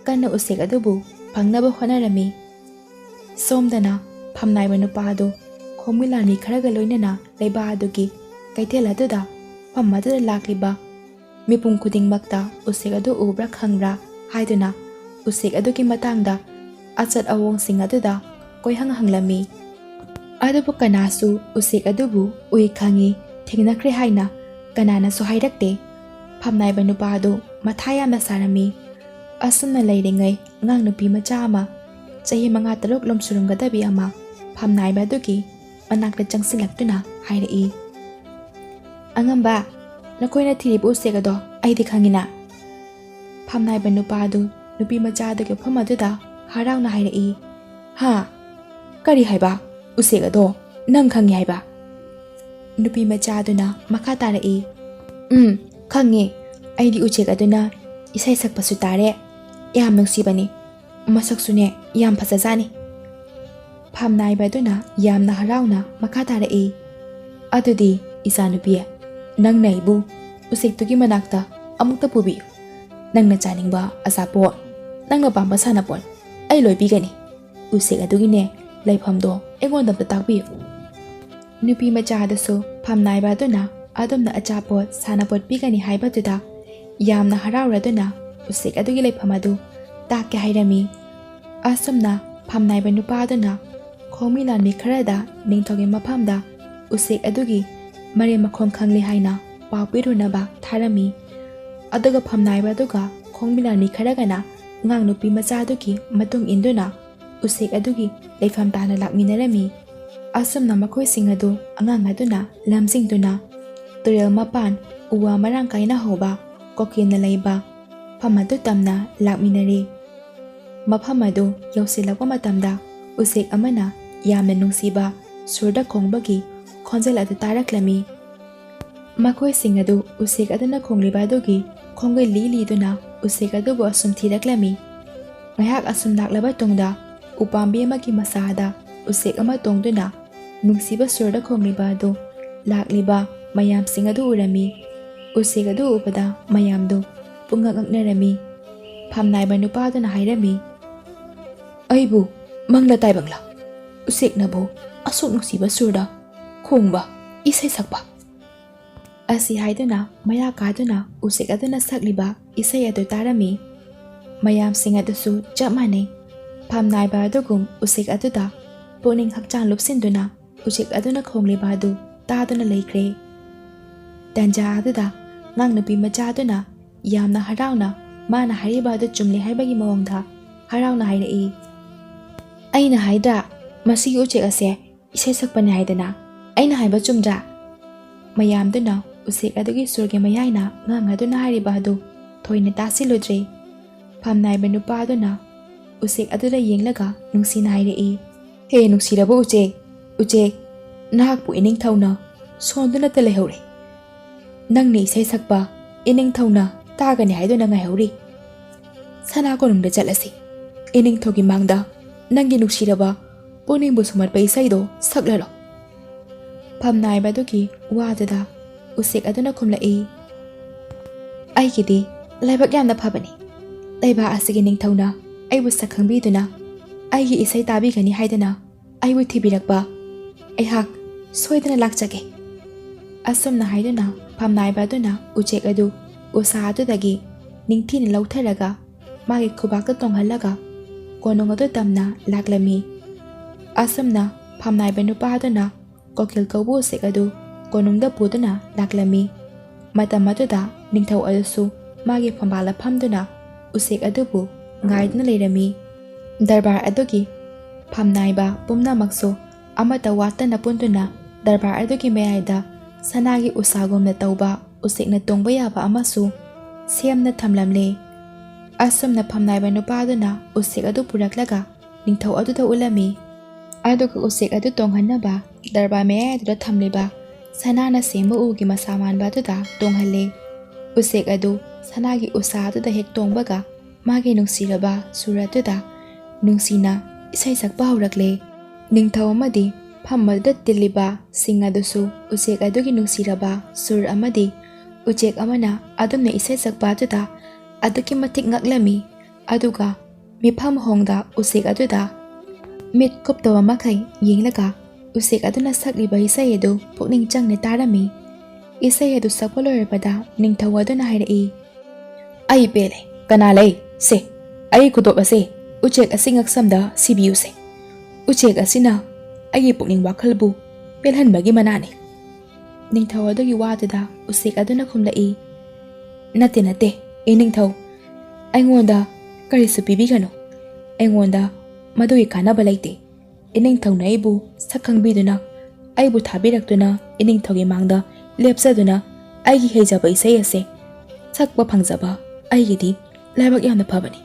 ꯀꯟꯅ ꯎꯆꯦꯛ ꯑꯗꯨꯕꯨ ꯐꯪꯅꯕ ꯍꯣꯠꯅꯔꯝꯃꯤ꯫ ꯁꯣꯝꯗꯅ ꯐꯝꯅꯥꯏꯕ ꯅꯨꯄꯥ ꯑꯗꯨ ꯈꯣꯡꯃꯤ ꯂꯥꯟꯃꯤ ꯈꯔꯒ ꯂꯣꯏꯅꯅ ꯂꯩꯕꯥꯛ ꯑꯗꯨꯒꯤ ꯀꯩꯊꯦꯜ ꯑꯗꯨꯗ ꯐꯝ ꯑꯗꯨꯗ ꯂꯥꯛꯂꯤꯕ ꯃꯤꯄꯨꯝ ꯈꯨꯗꯤꯡꯃꯛꯇ ꯎꯆꯦꯛ ꯑꯗꯨ ꯎꯕ꯭ꯔꯥ ꯈꯪꯕ꯭ꯔꯥ ꯍꯥꯏꯗꯨꯅ ꯎꯆꯦꯛ ꯑꯗꯨꯒꯤ ꯃꯇꯥꯡꯗ ꯑꯆꯠ ꯑꯋꯣꯡꯁꯤꯡ ꯑꯗꯨꯗ ꯀꯣꯏꯍꯪ ꯍꯪꯂꯝꯃꯤ꯫ ꯑꯗꯨꯕꯨ ꯀꯅꯥꯁꯨ ꯎꯆꯦꯛ ꯑꯗꯨꯕꯨ ꯎꯏ ꯈꯪꯏ, ꯊꯦꯡꯅꯈ꯭ꯔꯦ ꯍꯥꯏꯅ ꯀꯅꯥꯅꯁꯨ ꯍꯥꯏꯔꯛꯇꯦ꯫ ꯐꯝꯅꯥꯏꯕ ꯅꯨꯄꯥ ꯑꯗꯨ ꯃꯊꯥ ꯌꯥꯝꯅ ꯁꯥꯔꯝꯃꯤ꯫ ꯑꯁꯨꯝꯅ ꯂꯩꯔꯤꯉꯩ ꯑꯉꯥꯡ ꯅꯨꯄꯤ ꯃꯆꯥ ꯑꯃ, ꯆꯍꯤ ꯃꯉꯥ ꯇꯔꯨꯛ ꯂꯣꯝ ꯁꯨꯔꯝꯒꯗꯕꯤ ꯑꯃ, ꯐꯝꯅꯥꯏꯕ ꯑꯗꯨꯒꯤ ꯃꯅꯥꯛꯇ ꯆꯪꯁꯤꯜꯂꯛꯇꯨꯅ ꯍꯥꯏꯔꯛꯏ, "ꯑꯉꯝꯕ, ꯅꯈꯣꯏꯅ ꯊꯤꯔꯤꯕ ꯎꯆꯦꯛ ꯑꯗꯣ ꯑꯩꯗꯤ ꯈꯪꯉꯤꯅ?" ꯐꯝꯅꯥꯏꯕ ꯅꯨꯄꯥ ꯑꯗꯨ ꯅꯨꯄꯤ ꯃꯆꯥ ꯑꯗꯨꯒꯤ ꯃꯐꯝ ꯑꯗꯨꯗ ꯍꯔꯥꯎꯅ ꯍꯥꯏꯔꯛꯏ, "ꯍꯥ? ꯀꯔꯤ ꯍꯥꯏꯕ? ꯎꯆꯦꯛ ꯑꯗꯣ ꯅꯪ ꯈꯪꯉꯤ ꯍꯥꯏꯕ?" ꯅꯨꯄꯤ ꯃꯆꯥ ꯑꯗꯨꯅ ꯃꯈꯥ ꯇꯥꯔꯛꯏ, "ꯎꯝ, ꯈꯪꯉꯤ꯫ ꯑꯩꯗꯤ ꯎꯆꯦꯛ ꯑꯗꯨꯅ ꯏꯁꯩ ꯁꯛꯄꯁꯨ ꯇꯥꯔꯦ꯫ ꯌꯥꯝ ꯅꯨꯡꯁꯤꯕꯅꯤ꯫ ꯃꯁꯛꯁꯨꯅꯦ, ꯌꯥꯝ ꯐꯖꯖꯥꯠꯅꯤ꯫" ꯐꯝꯅꯥꯏꯕ ꯑꯗꯨꯅ ꯌꯥꯝꯅ ꯍꯔꯥꯎꯅ ꯃꯈꯥ ꯇꯥꯔꯛꯏ, "ꯑꯗꯨꯗꯤ ꯏꯆꯥꯅꯨꯄꯤ, ꯅꯪꯅ ꯑꯩꯕꯨ ꯎꯆꯦꯛꯇꯨꯒꯤ ꯃꯅꯥꯛꯇ ꯑꯃꯨꯛꯇ ꯄꯨꯕꯤꯌꯨ꯫ ꯅꯪꯅ ꯆꯥꯅꯤꯡꯕ ꯑꯆꯥꯄꯣꯠ, ꯅꯪꯅ ꯄꯥꯝꯕ ꯁꯥꯟꯅꯄꯣꯠ ꯑꯩ ꯂꯣꯏ ꯄꯤꯒꯅꯤ꯫ ꯎꯆꯦꯛ ꯑꯗꯨꯒꯤꯅꯦ ꯂꯩꯐꯝꯗꯣ ꯑꯩꯉꯣꯟꯗ ꯑꯝꯇ ꯇꯥꯛꯄꯤꯌꯨ꯫" ꯅꯨꯄꯤ ꯃꯆꯥ ꯑꯗꯨꯁꯨ ꯐꯝꯅꯥꯏꯕ ꯑꯗꯨꯅ ꯑꯗꯨꯝꯅ ꯑꯆꯥꯄꯣꯠ ꯁꯥꯟꯅꯄꯣꯠ ꯄꯤꯒꯅꯤ ꯍꯥꯏꯕꯗꯨꯗ ꯌꯥꯝꯅ ꯍꯔꯥꯎꯔꯗꯨꯅ ꯎꯆꯦꯛ ꯑꯗꯨꯒꯤ ꯂꯩꯐꯝ ꯑꯗꯨ ꯇꯥꯛꯀꯦ ꯍꯥꯏꯔꯝꯃꯤ꯫ ꯑꯁꯨꯝꯅ ꯐꯝꯅꯥꯏꯕ ꯅꯨꯄꯥ ꯑꯗꯨꯅ ꯈꯣꯡꯃꯤ ꯂꯥꯟꯃꯤ ꯈꯔꯗ ꯅꯤꯡꯊꯧꯒꯤ ꯃꯐꯝꯗ ꯎꯆꯦꯛ ꯑꯗꯨꯒꯤ ꯃꯔꯦꯟ ꯃꯈꯣꯡ ꯈꯪꯂꯦ ꯍꯥꯏꯅ ꯄꯥꯎ ꯄꯤꯔꯨꯅꯕ ꯊꯥꯔꯝꯃꯤ꯫ ꯑꯗꯨꯒ ꯐꯝꯅꯥꯏꯕ ꯑꯗꯨꯒ ꯈꯣꯡꯃꯤ ꯂꯥꯟꯃꯤ ꯈꯔꯒꯅ ꯑꯉꯥꯡ ꯅꯨꯄꯤ ꯃꯆꯥ ꯑꯗꯨꯒꯤ ꯃꯇꯨꯡ ꯏꯟꯗꯨꯅ ꯎꯆꯦꯛ ꯑꯗꯨꯒꯤ ꯂꯩꯐꯝ ꯇꯥꯅ ꯂꯥꯛꯃꯤꯟꯅꯔꯝꯃꯤ꯫ ꯑꯁꯨꯝꯅ ꯃꯈꯣꯏꯁꯤꯡ ꯑꯗꯨ ꯑꯉꯥꯡ ꯑꯗꯨꯅ ꯂꯝꯖꯤꯡꯗꯨꯅ ꯇꯨꯔꯦꯜ ꯃꯄꯥꯟ ꯎ ꯋꯥ ꯃꯔꯥꯡ ꯀꯥꯏꯅ ꯍꯧꯕ ꯀꯣꯀꯤꯜꯅ ꯂꯩꯕ ꯃꯐꯝ ꯑꯗꯨ ꯇꯝꯅ ꯂꯥꯛꯃꯤꯟꯅꯔꯤ꯫ ꯃꯐꯝ ꯑꯗꯨ ꯌꯧꯁꯤꯜꯂꯛꯄ ꯃꯇꯝꯗ ꯎꯆꯦꯛ ꯑꯃꯅ ꯌꯥꯝꯅ ꯅꯨꯡꯁꯤꯕ ꯁꯨꯔꯗ ꯈꯣꯡꯕꯒꯤ ꯈꯣꯟꯖꯦꯜ ꯑꯗꯨ ꯇꯥꯔꯛꯂꯝꯃꯤ꯫ ꯃꯈꯣꯏꯁꯤꯡ ꯑꯗꯨ ꯎꯆꯦꯛ ꯑꯗꯨꯅ ꯈꯣꯡꯂꯤꯕ ꯑꯗꯨꯒꯤ ꯈꯣꯡꯒꯨꯜ ꯂꯤ ꯂꯤꯗꯨꯅ ꯎꯆꯦꯛ ꯑꯗꯨꯕꯨ ꯑꯁꯨꯝ ꯊꯤꯔꯛꯂꯝꯃꯤ꯫ ꯉꯥꯏꯍꯥꯛ ꯑꯁꯨꯝ ꯂꯥꯛꯂꯕ ꯇꯨꯡꯗ ꯎꯄꯥꯝꯕꯤ ꯑꯃꯒꯤ ꯃꯁꯥꯗ ꯎꯆꯦꯛ ꯑꯃ ꯇꯣꯡꯗꯨꯅ ꯅꯨꯡꯁꯤꯕ ꯁꯨꯔꯗ ꯈꯣꯡꯂꯤꯕ ꯑꯗꯨ ꯂꯥꯛꯂꯤꯕ ꯃꯌꯥꯝꯁꯤꯡ ꯑꯗꯨ ꯎꯔꯝꯃꯤ꯫ ꯎꯆꯦꯛ ꯑꯗꯨ ꯎꯕꯗ ꯃꯌꯥꯝꯗꯨ ꯄꯨꯡꯉꯛ ꯉꯛꯅꯔꯝꯃꯤ꯫ ꯐꯝꯅꯥꯏꯕ ꯅꯨꯄꯥ ꯑꯗꯨꯅ ꯍꯥꯏꯔꯝꯃꯤ, "ꯑꯩꯕꯨ ꯃꯪꯂ ꯇꯥꯏꯕꯪꯂ? ꯎꯆꯦꯛꯅꯕꯨ ꯑꯁꯨꯛ ꯅꯨꯡꯁꯤꯕ ꯁꯨꯔꯗ ꯈꯣꯡꯕ, ꯏꯁꯩ ꯁꯛꯄ?" ꯑꯁꯤ ꯍꯥꯏꯗꯨꯅ ꯃꯌꯥ ꯀꯥꯗꯨꯅ ꯎꯆꯦꯛ ꯑꯗꯨꯅ ꯁꯛꯂꯤꯕ ꯏꯁꯩ ꯑꯗꯨ ꯇꯥꯔꯝꯃꯤ꯫ ꯃꯌꯥꯝꯁꯤꯡ ꯑꯗꯨꯁꯨ ꯆꯞ ꯃꯥꯟꯅꯩ꯫ ꯐꯝꯅꯥꯏꯕ ꯑꯗꯨꯒꯨꯝ ꯎꯆꯦꯛ ꯑꯗꯨꯗ ꯄꯨꯛꯅꯤꯡ ꯍꯛꯆꯥꯡ ꯂꯨꯞꯁꯤꯟꯗꯨꯅ ꯎꯆꯦꯛ ꯑꯗꯨꯅ ꯈꯣꯡꯂꯤꯕ ꯑꯗꯨ ꯇꯥꯗꯨꯅ ꯂꯩꯈ꯭ꯔꯦ꯫ ꯇꯟꯖꯥ ꯑꯗꯨꯗ ꯑꯉꯥꯡ ꯅꯨꯄꯤ ꯃꯆꯥ ꯑꯗꯨꯅ ꯌꯥꯝꯅ ꯍꯔꯥꯎꯅ ꯃꯥꯅ ꯍꯥꯏꯔꯤꯕ ꯑꯗꯨ ꯆꯨꯝꯂꯦ ꯍꯥꯏꯕꯒꯤ ꯃꯑꯣꯡꯗ ꯍꯔꯥꯎꯅ ꯍꯥꯏꯔꯛꯏ, "ꯑꯩꯅ ꯍꯥꯏꯗ꯭ꯔꯥ, ꯃꯁꯤꯒꯤ ꯎꯆꯦꯛ ꯑꯁꯦ ꯏꯁꯩ ꯁꯛꯄꯅꯤ ꯍꯥꯏꯗꯅ꯫ ꯑꯩꯅ ꯍꯥꯏꯕ ꯆꯨꯝꯗ꯭ꯔꯥ?" ꯃꯌꯥꯝꯗꯨꯅ ꯎꯆꯦꯛ ꯑꯗꯨꯒꯤ ꯁꯨꯔꯒꯤ ꯃꯌꯥꯏꯅ ꯉꯥꯡꯅꯗꯨꯅ ꯍꯥꯏꯔꯤꯕ ꯑꯗꯨ ꯊꯣꯏꯅ ꯇꯥꯁꯤꯜꯂꯨꯗ꯭ꯔꯦ꯫ ꯐꯝꯅꯥꯏꯕ ꯅꯨꯄꯥ ꯑꯗꯨꯅ ꯎꯆꯦꯛ ꯑꯗꯨꯗ ꯌꯦꯡꯂꯒ ꯅꯨꯡꯁꯤꯅ ꯍꯥꯏꯔꯛꯏ, "ꯍꯦ ꯅꯨꯡꯁꯤꯔꯕ ꯎꯆꯦꯛ, ꯎꯆꯦꯛ, ꯅꯍꯥꯛꯄꯨ ꯏꯅꯤꯡꯊꯧꯅ ꯁꯣꯟꯗꯨꯅꯇ ꯂꯩꯍꯧꯔꯦ꯫ ꯅꯪꯅ ꯏꯁꯩ ꯁꯛꯄ ꯏꯅꯤꯡꯊꯧꯅ ꯇꯥꯒꯅꯤ ꯍꯥꯏꯗꯨꯅ ꯉꯥꯏꯍꯧꯔꯤ꯫ ꯁꯅꯥ ꯀꯣꯅꯨꯡꯗ ꯆꯠꯂꯁꯤ꯫ ꯏꯅꯤꯡꯊꯧꯒꯤ ꯃꯥꯡꯗ ꯅꯪꯒꯤ ꯅꯨꯡꯁꯤꯔꯕ ꯄꯨꯛꯅꯤꯡꯕꯨ ꯁꯨꯝꯍꯠꯄ ꯏꯁꯩꯗꯣ ꯁꯛꯂꯔꯣ?" ꯐꯝꯅꯥꯏꯕ ꯑꯗꯨꯒꯤ ꯋꯥꯗꯨꯗ ꯎꯆꯦꯛ ꯑꯗꯨꯅ ꯈꯨꯝꯂꯛꯏ, "ꯑꯩꯒꯤꯗꯤ ꯂꯥꯏꯕꯛ ꯌꯥꯝꯅ ꯐꯕꯅꯤ꯫ ꯂꯩꯕꯥꯛ ꯑꯁꯤꯒꯤ ꯅꯤꯡꯊꯧꯅ ꯑꯩꯕꯨ ꯁꯛ ꯈꯪꯕꯤꯗꯨꯅ ꯑꯩꯒꯤ ꯏꯁꯩ ꯇꯥꯕꯤꯒꯅꯤ ꯍꯥꯏꯗꯅ ꯑꯩꯕꯨ ꯊꯤꯕꯤꯔꯛꯄ ꯑꯩꯍꯥꯛ ꯁꯣꯏꯗꯅ ꯂꯥꯛꯆꯒꯦ꯫" ꯑꯁꯨꯝꯅ ꯍꯥꯏꯗꯨꯅ ꯐꯝꯅꯥꯏꯕ ꯑꯗꯨꯅ ꯎꯆꯦꯛ ꯑꯗꯨ ꯎꯁꯥ ꯑꯗꯨꯗꯒꯤ ꯅꯤꯡꯊꯤꯅ ꯂꯧꯊꯔꯒ ꯃꯥꯒꯤ ꯈꯨꯕꯥꯛꯇ ꯇꯣꯡꯍꯜꯂꯒ ꯀꯣꯅꯨꯡ ꯑꯗꯨ ꯇꯝꯅ ꯂꯥꯛꯂꯝꯃꯤ꯫ ꯑꯁꯨꯝꯅ ꯐꯝꯅꯥꯏꯕ ꯅꯨꯄꯥ ꯑꯗꯨꯅ ꯀꯣꯀꯤꯜ ꯀꯧꯕ ꯎꯆꯦꯛ ꯑꯗꯨ ꯀꯣꯅꯨꯡꯗ ꯄꯨꯗꯨꯅ ꯂꯥꯛꯂꯝꯃꯤ꯫ ꯃꯇꯝ ꯑꯗꯨꯗ ꯅꯤꯡꯊꯧ ꯑꯗꯨꯁꯨ ꯃꯥꯒꯤ ꯐꯝꯕꯥꯜꯗ ꯐꯝꯗꯨꯅ ꯎꯆꯦꯛ ꯑꯗꯨꯕꯨ ꯉꯥꯏꯗꯨꯅ ꯂꯩꯔꯝꯃꯤ꯫ ꯗꯔꯕꯥꯔ ꯑꯗꯨꯒꯤ ꯐꯝꯅꯥꯏꯕ ꯄꯨꯝꯅꯃꯛꯁꯨ ꯑꯃꯠꯇ ꯋꯥꯠꯇꯅ ꯄꯨꯟꯗꯨꯅ ꯗꯔꯕꯥꯔ ꯑꯗꯨꯒꯤ ꯃꯌꯥꯏꯗ ꯁꯅꯥꯒꯤ ꯎꯁꯥꯒꯨꯝꯅ ꯇꯧꯕ ꯎꯆꯦꯛꯅ ꯇꯣꯡꯕ ꯌꯥꯕ ꯑꯃꯁꯨ ꯁꯦꯝꯅ ꯊꯝꯂꯝꯂꯦ꯫ ꯑꯁꯨꯝꯅ ꯐꯝꯅꯥꯏꯕ ꯅꯨꯄꯥꯗꯨꯅ ꯎꯆꯦꯛ ꯑꯗꯨ ꯄꯨꯔꯛꯂꯒ ꯅꯤꯡꯊꯧ ꯑꯗꯨꯗ ꯎꯠꯂꯝꯃꯤ꯫ ꯑꯗꯨꯒ ꯎꯆꯦꯛ ꯑꯗꯨ ꯇꯣꯡꯍꯟꯅꯕ ꯗꯔꯕꯥꯔ ꯃꯌꯥꯏ ꯑꯗꯨꯗ ꯊꯝꯂꯤꯕ ꯁꯅꯥꯅ ꯁꯦꯝꯕ ꯎꯒꯤ ꯃꯁꯥ ꯃꯥꯟꯕ ꯑꯗꯨꯗ ꯇꯣꯡꯍꯜꯂꯦ꯫ ꯎꯆꯦꯛ ꯑꯗꯨ ꯁꯅꯥꯒꯤ ꯎꯁꯥ ꯑꯗꯨꯗ ꯍꯦꯛ ꯇꯣꯡꯕꯒ ꯃꯥꯒꯤ ꯅꯨꯡꯁꯤꯔꯕ ꯁꯨꯔ ꯑꯗꯨꯗ ꯅꯨꯡꯁꯤꯅ ꯏꯁꯩ ꯁꯛꯄ ꯍꯧꯔꯛꯂꯦ꯫ ꯅꯤꯡꯊꯧ ꯑꯃꯗꯤ ꯐꯝ ꯑꯗꯨꯗ ꯇꯤꯜꯂꯤꯕ ꯁꯤꯡ ꯑꯗꯨꯁꯨ ꯎꯆꯦꯛ ꯑꯗꯨꯒꯤ ꯅꯨꯡꯁꯤꯔꯕ ꯁꯨꯔ ꯑꯃꯗꯤ ꯎꯆꯦꯛ ꯑꯃꯅ ꯑꯗꯨꯝꯅ ꯏꯁꯩ ꯁꯛꯄ ꯑꯗꯨꯗ ꯑꯗꯨꯛꯀꯤ ꯃꯇꯤꯛ ꯉꯛꯂꯝꯃꯤ꯫ ꯑꯗꯨꯒ ꯃꯤꯐꯝ ꯍꯣꯡꯗ ꯎꯆꯦꯛ ꯑꯗꯨꯗ ꯃꯤꯠ ꯀꯨꯞꯇꯕ ꯃꯈꯩ ꯌꯦꯡꯂꯒ ꯎꯆꯦꯛ ꯑꯗꯨꯅ ꯁꯛꯂꯤꯕ ꯏꯁꯩ ꯑꯗꯨ ꯄꯨꯛꯅꯤꯡ ꯆꯪꯅ ꯇꯥꯔꯝꯃꯤ꯫ ꯏꯁꯩ ꯑꯗꯨ ꯁꯛꯄ ꯂꯣꯏꯔꯕꯗ ꯅꯤꯡꯊꯧ ꯑꯗꯨꯅ ꯍꯥꯏꯔꯛꯏ, "ꯑꯩ ꯄꯦꯜꯂꯦ꯫ ꯀꯅꯥ ꯂꯩ? ꯁꯦ, ꯑꯩ ꯈꯨꯗꯣꯞ ꯑꯁꯦ ꯎꯆꯦꯛ ꯑꯁꯤ ꯉꯛꯁꯝꯗ ꯁꯤꯕꯤꯌꯨꯁꯦ꯫ ꯎꯆꯦꯛ ꯑꯁꯤꯅ ꯑꯩꯒꯤ ꯄꯨꯛꯅꯤꯡ ꯋꯥꯈꯜꯕꯨ ꯄꯦꯜꯍꯟꯕꯒꯤ ꯃꯅꯥꯅꯤ꯫" ꯅꯤꯡꯊꯧ ꯑꯗꯨꯒꯤ ꯋꯥꯗꯨꯗ ꯎꯆꯦꯛ ꯑꯗꯨꯅ ꯈꯨꯝꯂꯛꯏ, "ꯅꯠꯇꯦ, ꯅꯠꯇꯦ, ꯏꯅꯤꯡꯊꯧ, ꯑꯩꯉꯣꯟꯗ ꯀꯔꯤꯁꯨ ꯄꯤꯕꯤꯒꯅꯨ꯫ ꯑꯩꯉꯣꯟꯗ ꯃꯗꯨꯒꯤ ꯀꯥꯟꯅꯕ ꯂꯩꯇꯦ꯫ ꯏꯅꯤꯡꯊꯧꯅ ꯑꯩꯕꯨ ꯁꯛ ꯈꯪꯕꯤꯗꯨꯅ, ꯑꯩꯕꯨ ꯊꯥꯕꯤꯔꯛꯇꯨꯅ ꯏꯅꯤꯡꯊꯧꯒꯤ ꯃꯥꯡꯗ ꯂꯦꯞꯆꯗꯨꯅ ꯑꯩꯒꯤ ꯍꯩꯖꯕ ꯏꯁꯩ ꯑꯁꯦ ꯁꯛꯄ ꯐꯪꯖꯕ ꯑꯩꯒꯤꯗꯤ ꯂꯥꯏꯕꯛ ꯌꯥꯝꯅ ꯐꯕꯅꯤ꯫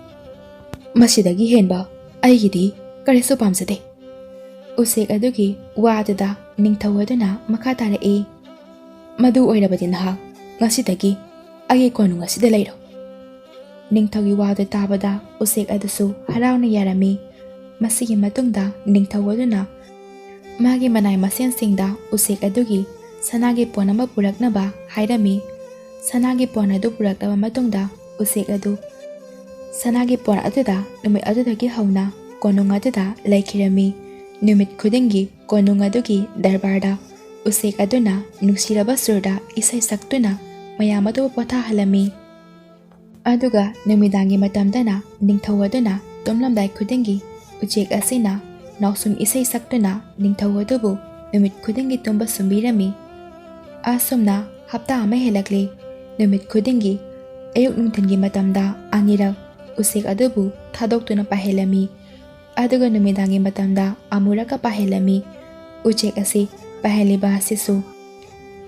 ꯃꯁꯤꯗꯒꯤ ꯍꯦꯟꯕ ꯑꯩꯒꯤꯗꯤ ꯀꯔꯤꯁꯨ ꯄꯥꯝꯖꯗꯦ꯫" ꯎꯆꯦꯛ ꯑꯗꯨꯒꯤ ꯋꯥꯗꯨꯗ ꯅꯤꯡꯊꯧ ꯑꯗꯨꯅ ꯃꯈꯥ ꯇꯥꯔꯛꯏ, "ꯃꯗꯨ ꯑꯣꯏꯔꯕꯗꯤ ꯅꯍꯥꯛ ꯉꯁꯤꯗꯒꯤ ꯑꯩꯒꯤ ꯀꯣꯅꯨꯡ ꯑꯁꯤꯗ ꯂꯩꯔꯣ꯫" ꯅꯤꯡꯊꯧꯒꯤ ꯋꯥꯗꯨ ꯇꯥꯕꯗ ꯎꯆꯦꯛ ꯑꯗꯨꯁꯨ ꯍꯔꯥꯎꯅ ꯌꯥꯔꯝꯃꯤ꯫ ꯃꯁꯤꯒꯤ ꯃꯇꯨꯡꯗ ꯅꯤꯡꯊꯧ ꯑꯗꯨꯅ ꯃꯥꯒꯤ ꯃꯅꯥꯏ ꯃꯁꯦꯟꯁꯤꯡꯗ ꯎꯆꯦꯛ ꯑꯗꯨꯒꯤ ꯁꯅꯥꯒꯤ ꯄꯣꯟ ꯑꯃ ꯄꯨꯔꯛꯅꯕ ꯍꯥꯏꯔꯝꯃꯤ꯫ ꯁꯅꯥꯒꯤ ꯄꯣꯟ ꯑꯗꯨ ꯄꯨꯔꯛꯂꯕ ꯃꯇꯨꯡꯗ ꯎꯆꯦꯛ ꯑꯗꯨ ꯁꯅꯥꯒꯤ ꯄꯣꯟ ꯑꯗꯨꯗ ꯅꯨꯃꯤꯠ ꯑꯗꯨꯗꯒꯤ ꯍꯧꯅ ꯀꯣꯅꯨꯡ ꯑꯗꯨꯗ ꯂꯩꯈꯤꯔꯝꯃꯤ꯫ ꯅꯨꯃꯤꯠ ꯈꯨꯗꯤꯡꯒꯤ ꯀꯣꯅꯨꯡ ꯑꯗꯨꯒꯤ ꯗꯔꯕꯥꯔꯗ ꯎꯆꯦꯛ ꯑꯗꯨꯅ ꯅꯨꯡꯁꯤꯔꯕ ꯁꯨꯔꯗ ꯏꯁꯩ ꯁꯛꯇꯨꯅ ꯃꯌꯥꯝ ꯑꯗꯨꯕꯨ ꯄꯣꯊꯥꯍꯜꯂꯝꯃꯤ꯫ ꯑꯗꯨꯒ ꯅꯨꯃꯤꯗꯥꯡꯒꯤ ꯃꯇꯝꯗꯅ ꯅꯤꯡꯊꯧ ꯑꯗꯨꯅ ꯇꯨꯝꯂꯝꯗꯥꯏ ꯈꯨꯗꯤꯡꯒꯤ ꯎꯆꯦꯛ ꯑꯁꯤꯅ ꯅꯥꯎꯁꯨꯝ ꯏꯁꯩ ꯁꯛꯇꯨꯅ ꯅꯤꯡꯊꯧ ꯑꯗꯨꯕꯨ ꯅꯨꯃꯤꯠ ꯈꯨꯗꯤꯡꯒꯤ ꯇꯨꯝꯕ ꯁꯨꯝꯕꯤꯔꯝꯃꯤ꯫ ꯑꯁꯨꯝꯅ ꯍꯞꯇꯥ ꯑꯃ ꯍꯦꯜꯂꯛꯂꯤ꯫ ꯅꯨꯃꯤꯠ ꯈꯨꯗꯤꯡꯒꯤ ꯑꯌꯨꯛ ꯅꯨꯡꯊꯤꯜꯒꯤ ꯃꯇꯝꯗ ꯑꯅꯤꯔꯛ ꯎꯆꯦꯛ ꯑꯗꯨꯕꯨ ꯊꯥꯗꯣꯛꯇꯨꯅ ꯄꯥꯏꯍꯜꯂꯝꯃꯤ꯫ ꯑꯗꯨꯒ ꯅꯨꯃꯤꯗꯥꯡꯒꯤ ꯃꯇꯝꯗ ꯑꯃꯨꯔꯛꯀ ꯄꯥꯏꯍꯜꯂꯝꯃꯤ꯫ ꯎꯆꯦꯛ ꯑꯁꯤ ꯄꯥꯏꯍꯜꯂꯤꯕ ꯑꯁꯤꯁꯨ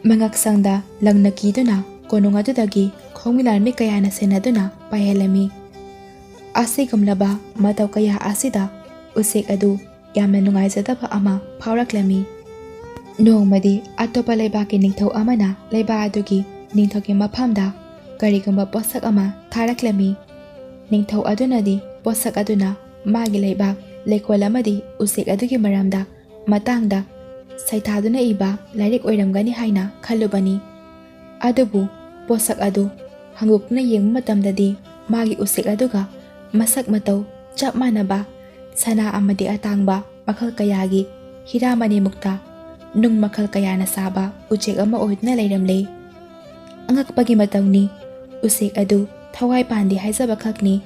ꯃꯉꯛꯁꯪꯗ ꯂꯪꯅ ꯀꯤꯗꯨꯅ ꯀꯣꯅꯨꯡ ꯑꯗꯨꯗꯒꯤ ꯈꯣꯡꯃꯤ ꯂꯥꯟꯃꯤ ꯀꯌꯥꯅ ꯁꯦꯟꯅꯗꯨꯅ ꯄꯥꯏꯍꯜꯂꯝꯃꯤ꯫ ꯑꯁꯤꯒꯨꯝꯂꯕ ꯃꯇꯧ ꯀꯌꯥ ꯑꯁꯤꯗ ꯎꯆꯦꯛ ꯑꯗꯨ ꯌꯥꯝꯅ ꯅꯨꯡꯉꯥꯏꯖꯗꯕ ꯑꯃ ꯐꯥꯎꯔꯛꯂꯝꯃꯤ꯫ ꯅꯣꯡꯃꯗꯤ ꯑꯇꯣꯞꯄ ꯂꯩꯕꯥꯛꯀꯤ ꯅꯤꯡꯊꯧ ꯑꯃꯅ ꯂꯩꯕꯥꯛ ꯑꯗꯨꯒꯤ ꯅꯤꯡꯊꯧꯒꯤ ꯃꯐꯝꯗ ꯀꯔꯤꯒꯨꯝꯕ ꯄꯣꯠꯁꯛ ꯑꯃ ꯊꯥꯔꯛꯂꯝꯃꯤ꯫ ꯅꯤꯡꯊꯧ ꯑꯗꯨꯅꯗꯤ ꯄꯣꯠꯁꯛ ꯑꯗꯨꯅ ꯃꯥꯒꯤ ꯂꯩꯕꯥꯛ, ꯂꯩꯀꯣꯜ ꯑꯃꯗꯤ ꯎꯆꯦꯛ ꯑꯗꯨꯒꯤ ꯃꯔꯝꯗ, ꯃꯇꯥꯡꯗ ꯁꯩꯊꯥꯗꯨꯅ ꯏꯕ ꯂꯥꯏꯔꯤꯛ ꯑꯣꯏꯔꯝꯒꯅꯤ ꯍꯥꯏꯅ ꯈꯜꯂꯨꯕꯅꯤ꯫ ꯑꯗꯨꯕꯨ ꯄꯣꯠꯁꯛ ꯑꯗꯨ ꯍꯥꯡꯗꯣꯛꯇꯨꯅ ꯌꯦꯡꯕ ꯃꯇꯝꯗꯗꯤ ꯃꯥꯒꯤ ꯎꯆꯦꯛ ꯑꯗꯨꯒ ꯃꯁꯛ ꯃꯇꯧ ꯆꯞ ꯃꯥꯟꯅꯕ ꯁꯅꯥ ꯑꯃꯗꯤ ꯑꯇꯥꯡꯕ ꯃꯈꯜ ꯀꯌꯥꯒꯤ ꯍꯤꯔꯥ ꯃꯅꯤꯃꯨꯛꯇ ꯅꯨꯡ ꯃꯈꯜ ꯀꯌꯥꯅ ꯁꯥꯕ ꯎꯆꯦꯛ ꯑꯃ ꯑꯣꯏꯗꯨꯅ ꯂꯩꯔꯝꯂꯦ꯫ ꯑꯉꯛꯄꯒꯤ ꯃꯇꯧꯅꯤ, ꯎꯆꯦꯛ ꯑꯗꯨ ꯊꯋꯥꯏ ꯄꯥꯟꯗꯦ ꯍꯥꯏꯖꯕ ꯈꯛꯅꯤ,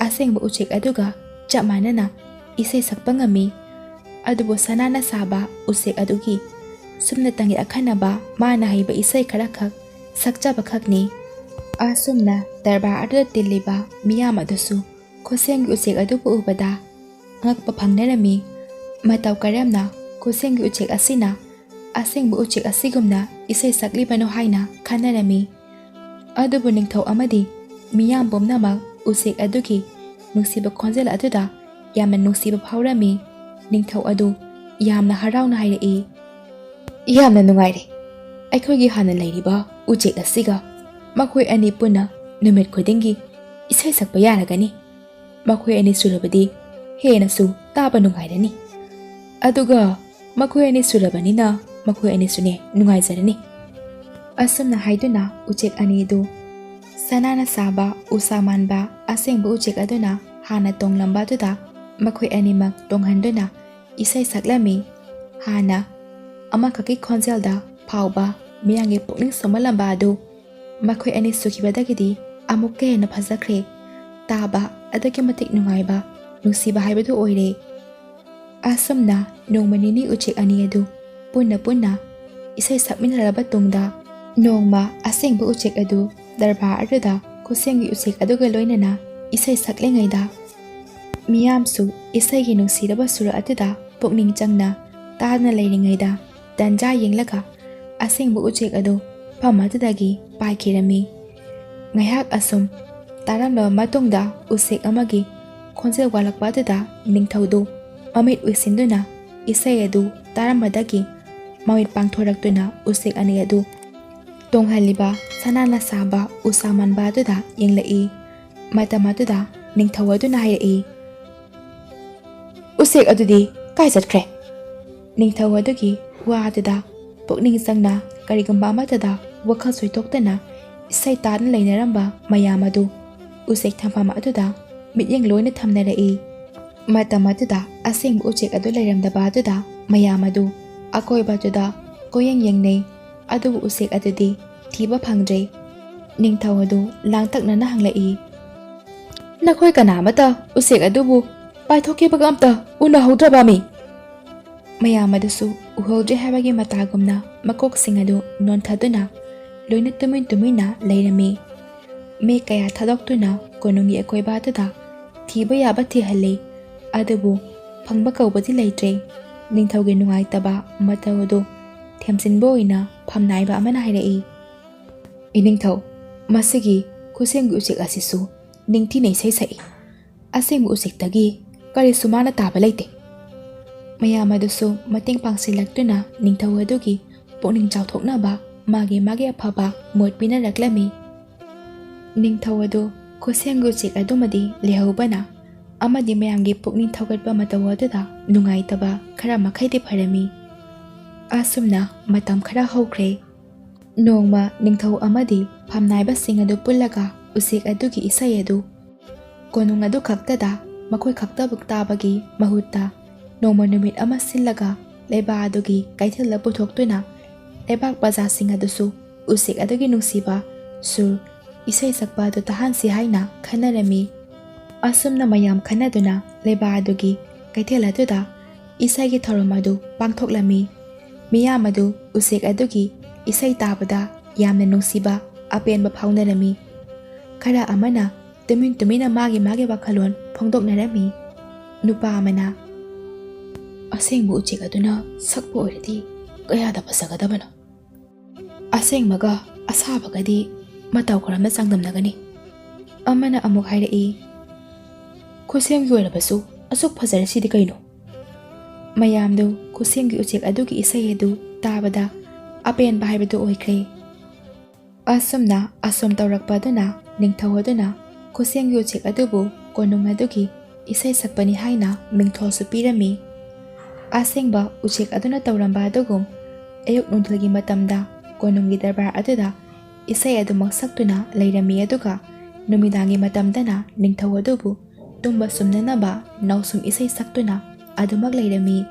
ꯑꯁꯦꯡꯕ ꯎꯆꯦꯛ ꯑꯗꯨꯒ ꯆꯞ ꯃꯥꯟꯅꯅ ꯏꯁꯩ ꯁꯛꯄ ꯉꯝꯃꯤ꯫ ꯑꯗꯨꯕꯨ ꯁꯅꯥꯅ ꯁꯥꯕ ꯎꯆꯦꯛ ꯑꯗꯨꯒꯤ ꯁꯨꯞꯅꯇꯪꯒꯤ ꯑꯈꯟꯅꯕ ꯃꯥꯅ ꯍꯩꯕ ꯏꯁꯩ ꯈꯔꯈꯛ ꯁꯛꯆꯕ ꯈꯛꯅꯤ꯫ ꯑꯁꯨꯝꯅ ꯗꯔꯕꯥꯔ ꯑꯗꯨꯗ ꯇꯤꯜꯂꯤꯕ ꯃꯤꯌꯥꯝ ꯑꯗꯨꯁꯨ ꯈꯨꯠꯁꯦꯝꯒꯤ ꯎꯆꯦꯛ ꯑꯗꯨꯕꯨ ꯎꯕꯗ ꯑꯉꯛꯄ ꯐꯪꯅꯔꯝꯃꯤ꯫ ꯃꯇꯧ ꯀꯔꯝꯅ ꯈꯨꯠꯁꯦꯝꯒꯤ ꯎꯆꯦꯛ ꯑꯁꯤꯅ ꯑꯁꯦꯡꯕ ꯎꯆꯦꯛ ꯑꯁꯤꯒꯨꯝꯅ ꯏꯁꯩ ꯁꯛꯂꯤꯕꯅꯣ ꯍꯥꯏꯅ ꯈꯟꯅꯔꯝꯃꯤ꯫ ꯑꯗꯨꯕꯨ ꯅꯤꯡꯊꯧ ꯑꯃꯗꯤ ꯃꯤꯌꯥꯝ ꯄꯨꯝꯅꯃꯛ ꯎꯆꯦꯛ ꯑꯗꯨꯒꯤ ꯅꯨꯡꯁꯤꯕ ꯈꯣꯟꯖꯦꯜ ꯑꯗꯨꯗ ꯌꯥꯝꯅ ꯅꯨꯡꯁꯤꯕ ꯐꯥꯎꯔꯝꯃꯤ꯫ ꯅꯤꯡꯊꯧ ꯑꯗꯨ ꯌꯥꯝꯅ ꯍꯔꯥꯎꯅ ꯍꯥꯏꯔꯛꯏ, "ꯌꯥꯝꯅ ꯅꯨꯡꯉꯥꯏꯔꯦ꯫ ꯑꯩꯈꯣꯏꯒꯤ ꯍꯥꯟꯅ ꯂꯩꯔꯤꯕ ꯎꯆꯦꯛ ꯑꯁꯤꯒ ꯃꯈꯣꯏ ꯑꯅꯤ ꯄꯨꯟꯅ ꯅꯨꯃꯤꯠ ꯈꯨꯗꯤꯡꯒꯤ ꯏꯁꯩ ꯁꯛꯄ ꯌꯥꯔꯒꯅꯤ꯫ ꯃꯈꯣꯏ ꯑꯅꯤ ꯁꯨꯔꯕꯗꯤ ꯍꯦꯟꯅꯁꯨ ꯇꯥꯕ ꯅꯨꯡꯉꯥꯏꯔꯅꯤ꯫ ꯑꯗꯨꯒ ꯃꯈꯣꯏ ꯑꯅꯤ ꯁꯨꯔꯕꯅꯤꯅ ꯃꯈꯣꯏ ꯑꯅꯤꯁꯨꯅꯦ ꯅꯨꯡꯉꯥꯏꯖꯔꯅꯤ"꯫ ꯑꯁꯨꯝꯅ ꯍꯥꯏꯗꯨꯅ ꯎꯆꯦꯛ ꯑꯅꯤꯗꯨ ꯁꯅꯥꯅ ꯁꯥꯕ ꯎꯁꯥ ꯃꯥꯟꯕ ꯑꯁꯦꯡꯕ ꯎꯆꯦꯛ ꯑꯗꯨꯅ ꯍꯥꯟꯅ ꯇꯣꯡꯂꯝꯕ ꯑꯗꯨꯗ ꯃꯈꯣꯏ ꯑꯅꯤꯃꯛ ꯇꯣꯡꯍꯟꯗꯨꯅ ꯏꯁꯩ ꯁꯛꯂꯝꯃꯤ꯫ ꯍꯥꯟꯅ ꯑꯃꯈꯛꯀꯤ ꯈꯣꯟꯖꯦꯜꯗ ꯐꯥꯎꯕ ꯃꯤꯌꯥꯝꯒꯤ ꯄꯨꯛꯅꯤꯡ ꯁꯨꯝꯍꯠꯂꯝꯕ ꯑꯗꯨ ꯃꯈꯣꯏ ꯑꯅꯤ ꯁꯨꯈꯤꯕꯗꯒꯤꯗꯤ ꯑꯃꯨꯛꯀ ꯍꯦꯟꯅ ꯐꯖꯈ꯭ꯔꯦ꯫ ꯇꯥꯕ ꯑꯗꯨꯛꯀꯤ ꯃꯇꯤꯛ ꯅꯨꯡꯉꯥꯏꯕ, ꯅꯨꯡꯁꯤꯕ ꯍꯥꯏꯕꯗꯨ ꯑꯣꯏꯔꯦ꯫ ꯑꯁꯨꯝꯅ ꯅꯣꯡꯃ ꯅꯤꯅꯤ ꯎꯆꯦꯛ ꯑꯅꯤ ꯑꯗꯨ ꯄꯨꯟꯅ ꯄꯨꯟꯅ ꯏꯁꯩ ꯁꯛꯃꯤꯟꯅꯔꯕ ꯇꯨꯡꯗ, ꯅꯣꯡꯃ ꯑꯁꯦꯡꯕ ꯎꯆꯦꯛ ꯑꯗꯨ ꯗꯔꯕꯥꯔ ꯑꯗꯨꯗ ꯈꯨꯠꯁꯦꯝꯒꯤ ꯎꯆꯦꯛ ꯑꯗꯨꯒ ꯂꯣꯏꯅꯅ ꯏꯁꯩ ꯁꯛꯂꯤꯉꯩꯗ, ꯃꯤꯌꯥꯝꯁꯨ ꯏꯁꯩꯒꯤ ꯅꯨꯡꯁꯤꯔꯕ ꯁꯨꯔ ꯑꯗꯨꯗ ꯄꯨꯛꯅꯤꯡ ꯆꯪꯅ ꯇꯥꯗꯨꯅ ꯂꯩꯔꯤꯉꯩꯗ, ꯇꯟꯖꯥ ꯌꯦꯡꯂꯒ ꯑꯁꯦꯡꯕ ꯎꯆꯦꯛ ꯑꯗꯨ ꯐꯝ ꯑꯗꯨꯗꯒꯤ ꯄꯥꯏꯈꯤꯔꯝꯃꯤ꯫ ꯉꯥꯏꯍꯥꯛ ꯑꯁꯨꯝ ꯇꯥꯔꯝꯂꯕ ꯃꯇꯨꯡꯗ ꯎꯆꯦꯛ ꯑꯃꯒꯤ ꯈꯣꯟꯖꯦꯜ ꯋꯥꯠꯂꯛꯄ ꯑꯗꯨꯗ ꯅꯤꯡꯊꯧꯗꯨ ꯃꯃꯤꯠ ꯎꯏꯁꯤꯟꯗꯨꯅ ꯏꯁꯩ ꯑꯗꯨ ꯇꯥꯔꯝꯕꯗꯒꯤ ꯃꯃꯤꯠ ꯄꯥꯡꯊꯣꯔꯛꯇꯨꯅ ꯎꯆꯦꯛ ꯑꯅꯤ ꯑꯗꯨ ꯇꯣꯡꯍꯜꯂꯤꯕ ꯁꯅꯥꯅ ꯁꯥꯕ ꯎꯁꯥ ꯃꯥꯟꯕ ꯑꯗꯨꯗ ꯌꯦꯡꯂꯛꯏ꯫ ꯃꯇꯝ ꯑꯗꯨꯗ ꯅꯤꯡꯊꯧ ꯑꯗꯨꯅ ꯍꯥꯏꯔꯛꯏ, "ꯎꯆꯦꯛ ꯑꯗꯨꯗꯤ ꯀꯥꯏ ꯆꯠꯈ꯭ꯔꯦ?" ꯅꯤꯡꯊꯧ ꯑꯗꯨꯒꯤ ꯋꯥ ꯑꯗꯨꯗ ꯄꯨꯛꯅꯤꯡ ꯆꯪꯅ ꯀꯔꯤꯒꯨꯝꯕ ꯑꯃꯠꯇꯗ ꯋꯥꯈꯜ ꯁꯣꯏꯊꯣꯛꯇꯅ ꯏꯁꯩ ꯇꯥꯗꯨꯅ ꯂꯩꯅꯔꯝꯕ ꯃꯌꯥꯝ ꯑꯗꯨ ꯎꯆꯦꯛ ꯊꯝꯐꯝ ꯑꯗꯨꯗ ꯃꯤꯠꯌꯦꯡ ꯂꯣꯏꯅ ꯊꯝꯅꯔꯛꯏ꯫ ꯃꯇꯝ ꯑꯗꯨꯗ ꯑꯁꯦꯡꯕ ꯎꯆꯦꯛ ꯑꯗꯨ ꯂꯩꯔꯝꯗꯕ ꯑꯗꯨꯗ ꯃꯌꯥꯝ ꯑꯗꯨ ꯑꯀꯣꯏꯕꯗꯨꯗ ꯀꯣꯏꯌꯦꯡ ꯌꯦꯡꯅꯩ꯫ ꯑꯗꯨꯕꯨ ꯎꯆꯦꯛ ꯑꯗꯨꯗꯤ ꯊꯤꯕ ꯐꯪꯗ꯭ꯔꯦ꯫ ꯅꯤꯡꯊꯧ ꯑꯗꯨ ꯂꯥꯡꯇꯛꯅꯅ ꯍꯪꯂꯛꯏ, "ꯅꯈꯣꯏ ꯀꯅꯥ ꯑꯃꯠꯇ ꯎꯆꯦꯛ ꯑꯗꯨꯕꯨ ꯄꯥꯏꯊꯣꯛꯈꯤꯕꯒ ꯑꯝꯇ ꯎꯅꯍꯧꯗ꯭ꯔꯕ ꯃꯤ?" ꯃꯌꯥꯝ ꯑꯗꯨꯁꯨ ꯎꯍꯧꯗ꯭ꯔꯦ ꯍꯥꯏꯕꯒꯤ ꯃꯇꯥꯒꯨꯝꯅ ꯃꯀꯣꯛꯁꯤꯡ ꯑꯗꯨ ꯅꯣꯟꯊꯗꯨꯅ ꯂꯣꯏꯅ ꯇꯨꯃꯤꯟ ꯇꯨꯃꯤꯟꯅ ꯂꯩꯔꯝꯃꯤ꯫ ꯃꯤ ꯀꯌꯥ ꯊꯥꯗꯣꯛꯇꯨꯅ ꯀꯣꯅꯨꯡꯒꯤ ꯑꯀꯣꯏꯕ ꯑꯗꯨꯗ ꯊꯤꯕ ꯌꯥꯕ ꯊꯤꯍꯜꯂꯤ, ꯑꯗꯨꯕꯨ ꯐꯪꯕ ꯀꯧꯕꯗꯤ ꯂꯩꯇ꯭ꯔꯦ꯫ ꯅꯤꯡꯊꯧꯒꯤ ꯅꯨꯡꯉꯥꯏꯇꯕ ꯃꯇꯧ ꯑꯗꯨ ꯊꯦꯝꯖꯤꯟꯕ ꯑꯣꯏꯅ ꯐꯝꯅꯥꯏꯕ ꯑꯃꯅ ꯍꯥꯏꯔꯛꯏ, "ꯏꯅꯤꯡꯊꯧ, ꯃꯁꯤꯒꯤ ꯈꯨꯠꯁꯦꯝꯒꯤ ꯎꯆꯦꯛ ꯑꯁꯤꯁꯨ ꯅꯤꯡꯊꯤꯅ ꯏꯁꯩ ꯁꯛꯏ꯫ ꯑꯁꯦꯡꯕ ꯎꯆꯦꯛꯇꯒꯤ ꯀꯔꯤꯁꯨ ꯃꯥꯅ ꯇꯥꯕ ꯂꯩꯇꯦ꯫" ꯃꯌꯥꯝ ꯑꯗꯨꯁꯨ ꯃꯇꯦꯡ ꯄꯥꯡꯁꯤꯜꯂꯛꯇꯨꯅ ꯅꯤꯡꯊꯧ ꯑꯗꯨꯒꯤ ꯄꯨꯛꯅꯤꯡ ꯆꯥꯎꯊꯣꯛꯅꯕ ꯃꯥꯒꯤ ꯃꯥꯒꯤ ꯑꯐꯕ ꯃꯣꯠ ꯄꯤꯅꯔꯛꯂꯝꯃꯤ꯫ ꯅꯤꯡꯊꯧ ꯑꯗꯨ ꯈꯨꯠꯁꯦꯝꯒꯤ ꯎꯆꯦꯛ ꯑꯗꯨꯃꯗꯤ ꯂꯩꯍꯧꯕꯅ ꯑꯃꯗꯤ ꯃꯌꯥꯝꯒꯤ ꯄꯨꯛꯅꯤꯡ ꯊꯧꯒꯠꯄ ꯃꯇꯧ ꯑꯗꯨꯗ ꯅꯨꯡꯉꯥꯏꯇꯕ ꯈꯔ ꯃꯈꯩꯗꯤ ꯐꯔꯝꯃꯤ꯫ ꯑꯁꯨꯝꯅ ꯃꯇꯝ ꯈꯔ ꯍꯧꯈ꯭ꯔꯦ꯫ ꯅꯣꯡꯃ ꯅꯤꯡꯊꯧ ꯑꯃꯗꯤ ꯐꯝꯅꯥꯏꯕꯁꯤꯡ ꯑꯗꯨ ꯄꯨꯜꯂꯒ ꯎꯆꯦꯛ ꯑꯗꯨꯒꯤ ꯏꯁꯩ ꯑꯗꯨ ꯀꯣꯅꯨꯡ ꯑꯗꯨ ꯈꯛꯇꯗ ꯃꯈꯣꯏ ꯈꯛꯇꯃꯛ ꯇꯥꯕꯒꯤ ꯃꯍꯨꯠꯇ ꯅꯣꯡꯃ ꯅꯨꯃꯤꯠ ꯑꯃ ꯁꯤꯜꯂꯒ ꯂꯩꯕꯥꯛ ꯑꯗꯨꯒꯤ ꯀꯩꯊꯦꯜꯗ ꯄꯨꯊꯣꯛꯇꯨꯅ ꯂꯩꯕꯥꯛ ꯄ꯭ꯔꯖꯥꯁꯤꯡ ꯑꯗꯨꯁꯨ ꯎꯆꯦꯛ ꯑꯗꯨꯒꯤ ꯅꯨꯡꯁꯤꯕ ꯁꯨꯔ ꯏꯁꯩ ꯁꯛꯄ ꯑꯗꯨ ꯇꯥꯍꯟꯁꯤ ꯍꯥꯏꯅ ꯈꯟꯅꯔꯝꯃꯤ꯫ ꯑꯁꯨꯝꯅ ꯃꯌꯥꯝ ꯈꯟꯅꯗꯨꯅ ꯂꯩꯕꯥꯛ ꯑꯗꯨꯒꯤ ꯀꯩꯊꯦꯜ ꯑꯗꯨꯗ ꯏꯁꯩꯒꯤ ꯊꯧꯔꯝ ꯑꯗꯨ ꯄꯥꯡꯊꯣꯛꯂꯝꯃꯤ꯫ ꯃꯤꯌꯥꯝ ꯑꯗꯨ ꯎꯆꯦꯛ ꯑꯗꯨꯒꯤ ꯏꯁꯩ ꯇꯥꯕꯗ ꯌꯥꯝꯅ ꯅꯨꯡꯁꯤꯕ ꯑꯄꯦꯟꯕ ꯐꯥꯎꯅꯔꯝꯃꯤ꯫ ꯈꯔ ꯑꯃꯅ ꯇꯨꯃꯤꯟ ꯇꯨꯃꯤꯟꯅ ꯃꯥꯒꯤ ꯃꯥꯒꯤ ꯋꯥꯈꯜꯂꯣꯟ ꯐꯣꯡꯗꯣꯛꯅꯔꯝꯃꯤ꯫ ꯅꯨꯄꯥ ꯑꯃꯅ, "ꯑꯁꯦꯡꯕ ꯎꯆꯦꯛ ꯑꯗꯨꯅ ꯁꯛꯄ ꯑꯣꯏꯔꯗꯤ ꯀꯌꯥꯗ ꯐꯖꯒꯗꯕꯅꯣ! ꯑꯁꯦꯡꯕꯒ ꯑꯁꯥꯕꯒꯗꯤ ꯃꯇꯧ ꯀꯔꯝꯅ ꯆꯥꯡꯗꯝꯅꯒꯅꯤ?" ꯑꯃꯅ ꯑꯃꯨꯛ ꯍꯥꯏꯔꯛꯏ, "ꯈꯨꯠꯁꯦꯝꯒꯤ ꯑꯣꯏꯔꯕꯁꯨ ꯑꯁꯨꯛ ꯐꯖꯔꯤꯁꯤꯗꯤ ꯀꯩꯅꯣ? ꯃꯌꯥꯝꯗꯨ ꯈꯨꯠꯁꯦꯝꯒꯤ ꯎꯆꯦꯛ ꯑꯗꯨꯒꯤ ꯏꯁꯩ ꯑꯗꯨ ꯇꯥꯕꯗ ꯑꯄꯦꯟꯕ ꯍꯥꯏꯕꯗꯨ ꯑꯣꯏꯈ꯭ꯔꯦ꯫ ꯑꯁꯨꯝꯅ ꯑꯁꯣꯝ ꯇꯧꯔꯛꯄ ꯑꯗꯨꯅ ꯅꯤꯡꯊꯧ ꯑꯗꯨꯅ ꯈꯨꯠꯁꯦꯝꯒꯤ ꯎꯆꯦꯛ ꯑꯗꯨꯕꯨ ꯀꯣꯅꯨꯡ ꯑꯗꯨꯒꯤ ꯏꯁꯩ ꯁꯛꯄꯅꯤ ꯍꯥꯏꯅ ꯃꯤꯡꯊꯣꯜꯁꯨ ꯄꯤꯔꯝꯃꯤ꯫ ꯑꯁꯦꯡꯕ ꯎꯆꯦꯛ ꯑꯗꯨꯅ ꯇꯧꯔꯝꯕ ꯑꯗꯨꯒꯨꯝ ꯑꯌꯨꯛ ꯅꯨꯡꯊꯤꯜꯒꯤ ꯃꯇꯝꯗ ꯀꯣꯅꯨꯡꯒꯤ ꯗꯔꯕꯥꯔ ꯑꯗꯨꯗ ꯏꯁꯩ ꯑꯗꯨꯃꯛ ꯁꯛꯇꯨꯅ ꯂꯩꯔꯝꯃꯤ, ꯑꯗꯨꯒ ꯅꯨꯃꯤꯗꯥꯡꯒꯤ ꯃꯇꯝꯗꯅ ꯅꯤꯡꯊꯧ ꯑꯗꯨꯕꯨ ꯇꯨꯝꯕ ꯁꯨꯝꯅꯅꯕ ꯅꯥꯎꯁꯨꯝ ꯏꯁꯩ ꯁꯛꯇꯨꯅ ꯑꯗꯨꯃꯛ ꯂꯩꯔꯝꯃꯤ꯫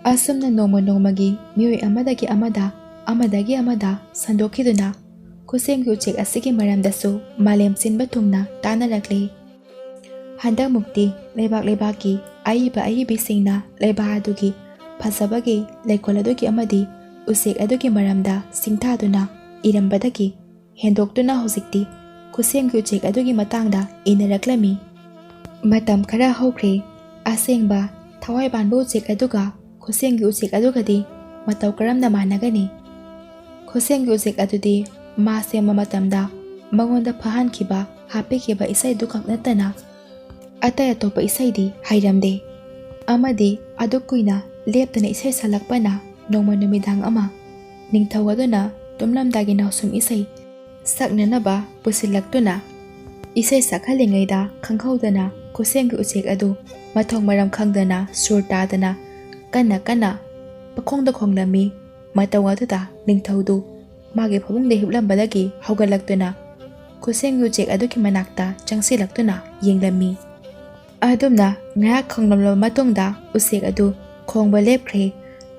ꯑꯁꯨꯝꯅ ꯅꯣꯡꯃ ꯅꯣꯡꯃꯒꯤ ꯃꯤꯑꯣꯏ ꯑꯃꯗꯒꯤ ꯑꯃꯗ, ꯑꯃꯗꯒꯤ ꯑꯃꯗ ꯁꯟꯗꯣꯛꯈꯤꯗꯨꯅ ꯈꯨꯠꯁꯦꯝꯒꯤ ꯎꯆꯦꯛ ꯑꯁꯤꯒꯤ ꯃꯔꯝꯗꯁꯨ ꯃꯥꯂꯦꯝ ꯁꯤꯟꯕ ꯊꯨꯡꯅ ꯇꯥꯟꯅꯔꯛꯂꯤ꯫ ꯍꯟꯗꯛꯃꯨꯛꯇꯤ ꯂꯩꯕꯥꯛ ꯂꯩꯕꯥꯛꯀꯤ ꯑꯏꯕ ꯑꯏꯕꯤꯁꯤꯡꯅ ꯂꯩꯕꯥꯛ ꯑꯗꯨꯒꯤ ꯐꯖꯕꯒꯤ, ꯂꯩꯀꯣꯜ ꯑꯗꯨꯒꯤ ꯑꯃꯗꯤ ꯎꯆꯦꯛ ꯑꯗꯨꯒꯤ ꯃꯔꯝꯗ ꯁꯤꯡꯊꯥꯗꯨꯅ ꯏꯔꯝꯕꯗꯒꯤ ꯍꯦꯟꯗꯣꯛꯇꯨꯅ ꯍꯧꯖꯤꯛꯇꯤ ꯈꯨꯠꯁꯦꯝꯒꯤ ꯎꯆꯦꯛ ꯑꯗꯨꯒꯤ ꯃꯇꯥꯡꯗ ꯏꯅꯔꯛꯂꯝꯃꯤ꯫ ꯃꯇꯝ ꯈꯔ ꯍꯧꯈ꯭ꯔꯦ꯫ ꯑꯁꯦꯡꯕ ꯊꯋꯥꯏ ꯄꯥꯟꯕ ꯎꯆꯦꯛ ꯑꯗꯨꯒ ꯈꯨꯠꯁꯦꯝꯒꯤ ꯎꯆꯦꯛ ꯑꯗꯨꯒꯗꯤ ꯃꯇꯧ ꯀꯔꯝꯅ ꯃꯥꯟꯅꯒꯅꯤ? ꯈꯨꯠꯁꯦꯝꯒꯤ ꯎꯆꯦꯛ ꯑꯗꯨꯗꯤ ꯃꯥ ꯁꯦꯝꯕ ꯃꯇꯝꯗ ꯃꯉꯣꯟꯗ ꯐꯍꯟꯈꯤꯕ, ꯍꯥꯞꯄꯤꯈꯤꯕ ꯏꯁꯩꯗꯨ ꯈꯛ ꯅꯠꯇꯅ ꯑꯇꯩ ꯑꯇꯣꯞꯄ ꯏꯁꯩꯗꯤ ꯍꯩꯔꯝꯗꯦ꯫ ꯑꯃꯗꯤ ꯑꯗꯨꯛ ꯀꯨꯏꯅ ꯂꯦꯞꯇꯅ ꯏꯁꯩ ꯁꯛꯂꯛꯄꯅ ꯅꯣꯡꯃ ꯅꯨꯃꯤꯗꯥꯡ ꯑꯃ ꯅꯤꯡꯊꯧ ꯑꯗꯨꯅ ꯇꯨꯝꯂꯝꯗꯥꯏꯒꯤ ꯅꯥꯎꯁꯨꯝ ꯏꯁꯩ ꯁꯛꯅꯅꯕ ꯄꯨꯁꯤꯜꯂꯛꯇꯨꯅ ꯏꯁꯩ ꯁꯛꯍꯜꯂꯤꯉꯩꯗ ꯈꯪꯍꯧꯗꯅ ꯈꯨꯠꯁꯦꯝꯒꯤ ꯎꯆꯦꯛ ꯑꯗꯨ ꯃꯊꯣꯡ ꯃꯔꯝ ꯈꯪꯗꯅ ꯁꯨꯔ ꯇꯥꯗꯅ ꯀꯟꯅ ꯀꯟꯅ ꯄꯈꯣꯡꯗ ꯈꯣꯡꯂꯝꯃꯤ꯫ ꯃꯇꯧ ꯑꯗꯨꯗ ꯅꯤꯡꯊꯧꯗꯨ ꯃꯥꯒꯤ ꯐꯃꯨꯡꯗ ꯍꯤꯞꯂꯝꯕꯗꯒꯤ ꯍꯧꯒꯠꯂꯛꯇꯨꯅ ꯈꯨꯠꯁꯦꯝꯒꯤ ꯎꯆꯦꯛ ꯑꯗꯨꯒꯤ ꯃꯅꯥꯛꯇ ꯆꯪꯁꯤꯜꯂꯛꯇꯨꯅ ꯌꯦꯡꯂꯝꯃꯤ꯫ ꯑꯗꯨꯝꯅ ꯉꯥꯏꯍꯥꯛ ꯈꯣꯡꯂꯝꯂꯕ ꯃꯇꯨꯡꯗ ꯎꯆꯦꯛ ꯑꯗꯨ ꯈꯣꯡꯕ ꯂꯦꯞꯈ꯭ꯔꯦ꯫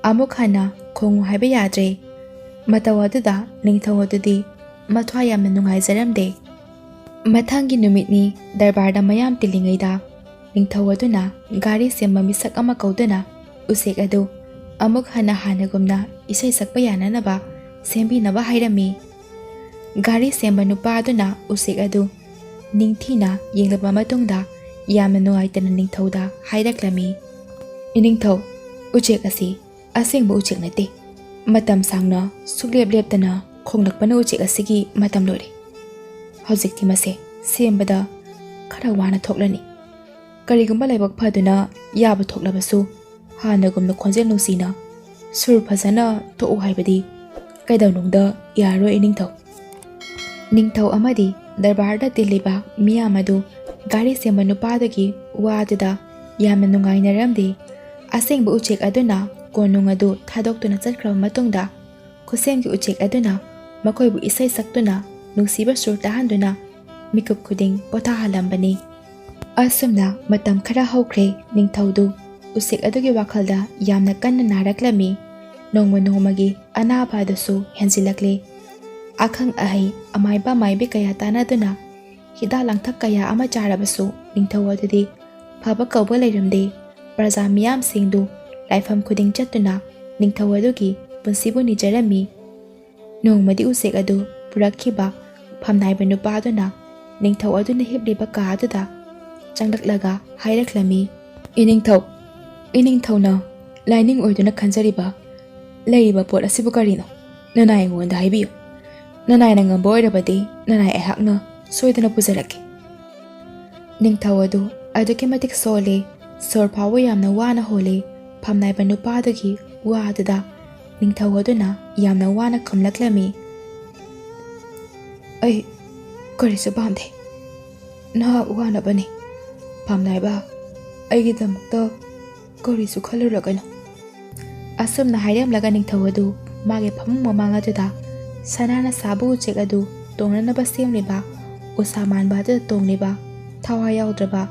ꯑꯃꯨꯛ ꯍꯟꯅ ꯈꯣꯡꯉꯨ ꯍꯥꯏꯕ ꯌꯥꯗ꯭ꯔꯦ꯫ ꯃꯇꯧ ꯑꯗꯨꯗ ꯅꯤꯡꯊꯧ ꯑꯗꯨꯗꯤ ꯃꯊ꯭ꯋꯥꯏ ꯌꯥꯝꯅ ꯅꯨꯡꯉꯥꯏꯖꯔꯝꯗꯦ꯫ ꯃꯊꯪꯒꯤ ꯅꯨꯃꯤꯠꯅꯤ ꯗꯔꯕꯥꯔꯗ ꯃꯌꯥꯝ ꯇꯤꯜꯂꯤꯉꯩꯗ ꯅꯤꯡꯊꯧ ꯑꯗꯨꯅ ꯒꯥꯔꯤ ꯁꯦꯝꯕ ꯃꯤꯁꯛ ꯑꯃ ꯀꯧꯗꯨꯅ ꯎꯆꯦꯛ ꯑꯗꯨ ꯑꯃꯨꯛ ꯍꯟꯅ ꯍꯥꯟꯅꯒꯨꯝꯅ ꯏꯁꯩ ꯁꯛꯄ ꯌꯥꯅꯅꯕ ꯁꯦꯝꯕꯤꯅꯕ ꯍꯥꯏꯔꯝꯃꯤ꯫ ꯒꯥꯔꯤ ꯁꯦꯝꯕ ꯅꯨꯄꯥ ꯑꯗꯨꯅ ꯎꯆꯦꯛ ꯑꯗꯨ ꯅꯤꯡꯊꯤꯅ ꯌꯦꯡꯂꯕ ꯃꯇꯨꯡꯗ ꯌꯥꯝꯅ ꯅꯨꯡꯉꯥꯏꯇꯅ ꯅꯤꯡꯊꯧꯗ ꯍꯥꯏꯔꯛꯂꯝꯃꯤ, "ꯏꯅꯤꯡꯊꯧ, ꯎꯆꯦꯛ ꯑꯁꯤ ꯑꯁꯦꯡꯕ ꯎꯆꯦꯛ ꯅꯠꯇꯦ꯫ ꯃꯇꯝ ꯁꯥꯡꯅ ꯁꯨꯛꯂꯦꯞ ꯂꯦꯞꯇꯅ ꯈꯣꯡꯂꯛꯄꯅ ꯎꯆꯦꯛ ꯑꯁꯤꯒꯤ ꯃꯇꯝ ꯂꯣꯏꯔꯦ꯫ ꯍꯧꯖꯤꯛꯇꯤ ꯃꯁꯦ ꯁꯦꯝꯕꯗ ꯈꯔ ꯋꯥꯅ ꯊꯣꯛꯂꯅꯤ꯫ ꯀꯔꯤꯒꯨꯝꯕ ꯂꯥꯏꯕꯛ ꯐꯗꯨꯅ ꯌꯥꯕ ꯊꯣꯛꯂꯕꯁꯨ, ꯍꯥꯟꯅꯒꯨꯝꯅ ꯈꯣꯟꯖꯦꯜ ꯅꯨꯡꯁꯤꯅ, "ꯁꯨꯔ ꯐꯖꯅ ꯊꯣꯛꯎ ꯍꯥꯏꯕꯗꯤ ꯀꯩꯗꯧꯅꯨꯡꯗ ꯌꯥꯔꯣꯏ, ꯏꯅꯤꯡꯊꯧ"꯫ ꯅꯤꯡꯊꯧ ꯑꯃꯗꯤ ꯗꯔꯕꯥꯔꯗ ꯇꯤꯜꯂꯤꯕ ꯃꯤꯌꯥꯝ ꯑꯗꯨ ꯒꯥꯔꯤ ꯁꯦꯝꯕ ꯅꯨꯄꯥꯗꯨꯒꯤ ꯋꯥꯗꯨꯗ ꯌꯥꯝꯅ ꯅꯨꯡꯉꯥꯏꯅꯔꯝꯗꯦ꯫ ꯑꯁꯦꯡꯕ ꯎꯆꯦꯛ ꯑꯗꯨꯅ ꯀꯣꯅꯨꯡ ꯑꯗꯨ ꯊꯥꯗꯣꯛꯇꯨꯅ ꯆꯠꯈ꯭ꯔꯕ ꯃꯇꯨꯡꯗ, ꯈꯨꯠꯁꯦꯝꯒꯤ ꯎꯆꯦꯛ ꯑꯗꯨꯅ ꯃꯈꯣꯏꯕꯨ ꯏꯁꯩ ꯁꯛꯇꯨꯅ, ꯅꯨꯡꯁꯤꯕ ꯁꯨꯔ ꯇꯥꯍꯟꯗꯨꯅ ꯃꯤꯀꯨꯞ ꯈꯨꯗꯤꯡ ꯄꯣꯊꯥꯍꯜꯂꯝꯕꯅꯤ꯫ ꯑꯁꯨꯝꯅ ꯃꯇꯝ ꯈꯔ ꯍꯧꯈ꯭ꯔꯦ꯫ ꯅꯤꯡꯊꯧꯗꯨ ꯎꯆꯦꯛ ꯑꯗꯨꯒꯤ ꯋꯥꯈꯜꯗ ꯌꯥꯝꯅ ꯀꯟꯅ ꯅꯥꯔꯛꯂꯝꯃꯤ꯫ ꯅꯣꯡꯃ ꯅꯣꯡꯃꯒꯤ ꯑꯅꯥꯕ ꯑꯗꯨꯁꯨ ꯍꯦꯟꯖꯤꯜꯂꯛꯂꯦ꯫ ꯑꯈꯪ ꯑꯍꯩ, ꯑꯃꯥꯏꯕ ꯑꯃꯥꯏꯕꯤ ꯀꯌꯥ ꯇꯥꯟꯅꯗꯨꯅ ꯍꯤꯗꯥꯛ ꯂꯥꯡꯊꯛ ꯀꯌꯥ ꯑꯃ ꯆꯥꯔꯕꯁꯨ ꯅꯤꯡꯊꯧ ꯑꯗꯨꯗꯤ ꯐꯕ ꯀꯧꯕ ꯂꯩꯔꯝꯗꯦ꯫ ꯄ꯭ꯔꯖꯥ ꯃꯤꯌꯥꯝꯁꯤꯡꯗꯨ ꯂꯥꯏꯐꯝ ꯈꯨꯗꯤꯡ ꯆꯠꯇꯨꯅ ꯅꯤꯡꯊꯧ ꯑꯗꯨꯒꯤ ꯄꯨꯟꯁꯤꯕꯨ ꯅꯤꯖꯔꯝꯃꯤ꯫ ꯅꯣꯡꯃꯗꯤ ꯎꯆꯦꯛ ꯑꯗꯨ ꯄꯨꯔꯛꯈꯤꯕ ꯐꯝꯅꯥꯏꯕ ꯅꯨꯄꯥꯗꯨꯅ ꯅꯤꯡꯊꯧ ꯑꯗꯨꯅ ꯍꯤꯞꯂꯤꯕ ꯀꯥ ꯑꯗꯨꯗ ꯆꯪꯂꯛꯂꯒ ꯍꯥꯏꯔꯛꯂꯝꯃꯤ, "ꯏꯅꯤꯡꯊꯧ, ꯏꯅꯤꯡꯊꯧꯅ ꯂꯥꯏꯅꯤꯡ ꯑꯣꯏꯗꯨꯅ ꯈꯟꯖꯔꯤꯕ ꯂꯩꯔꯤꯕ ꯄꯣꯠ ꯑꯁꯤꯕꯨ ꯀꯔꯤꯅꯣ? ꯅꯅꯥꯏ ꯑꯩꯉꯣꯟꯗ ꯍꯥꯏꯕꯤꯌꯨ꯫ ꯅꯅꯥꯏꯅ ꯉꯝꯕ ꯑꯣꯏꯔꯕꯗꯤ ꯅꯅꯥꯏ ꯑꯩꯍꯥꯛꯅ ꯁꯣꯏꯗꯅ ꯄꯨꯖꯔꯛꯀꯦ"꯫ ꯅꯤꯡꯊꯧ ꯑꯗꯨ ꯑꯗꯨꯛꯀꯤ ꯃꯇꯤꯛ ꯁꯣꯜꯂꯤ꯫ ꯁꯣꯔ ꯐꯥꯎꯕ ꯌꯥꯝꯅ ꯋꯥꯅ ꯍꯣꯜꯂꯤ꯫ ꯐꯝꯅꯥꯏꯕ ꯅꯨꯄꯥꯗꯨꯒꯤ ꯋꯥ ꯑꯗꯨꯗ ꯅꯤꯡꯊꯧ ꯑꯗꯨꯅ ꯌꯥꯝꯅ ꯋꯥꯅ ꯈꯨꯝꯂꯛꯂꯝꯃꯤ, "ꯑꯩ ꯀꯔꯤꯁꯨ ꯄꯥꯝꯗꯦ꯫ ꯅꯍꯥꯛ ꯋꯥꯅꯕꯅꯤ꯫ ꯐꯝꯅꯥꯏꯕ, ꯑꯩꯒꯤꯗꯃꯛꯇ ꯀꯔꯤꯁꯨ ꯈꯜꯂꯨꯔꯒꯅꯨ"꯫ ꯑꯁꯨꯝꯅ ꯍꯥꯏꯔꯝꯂꯒ ꯅꯤꯡꯊꯧ ꯑꯗꯨ ꯃꯥꯒꯤ ꯐꯃꯨꯡ ꯃꯃꯥꯡ ꯑꯗꯨꯗ ꯁꯅꯥꯅ ꯁꯥꯕ ꯎꯆꯦꯛ ꯑꯗꯨ ꯇꯣꯡꯅꯅꯕ ꯁꯦꯝꯂꯤꯕ ꯎꯁꯥ ꯃꯥꯟꯕ ꯑꯗꯨꯗ ꯇꯣꯡꯂꯤꯕ, ꯊꯋꯥꯏ ꯌꯥꯎꯗ꯭ꯔꯕ,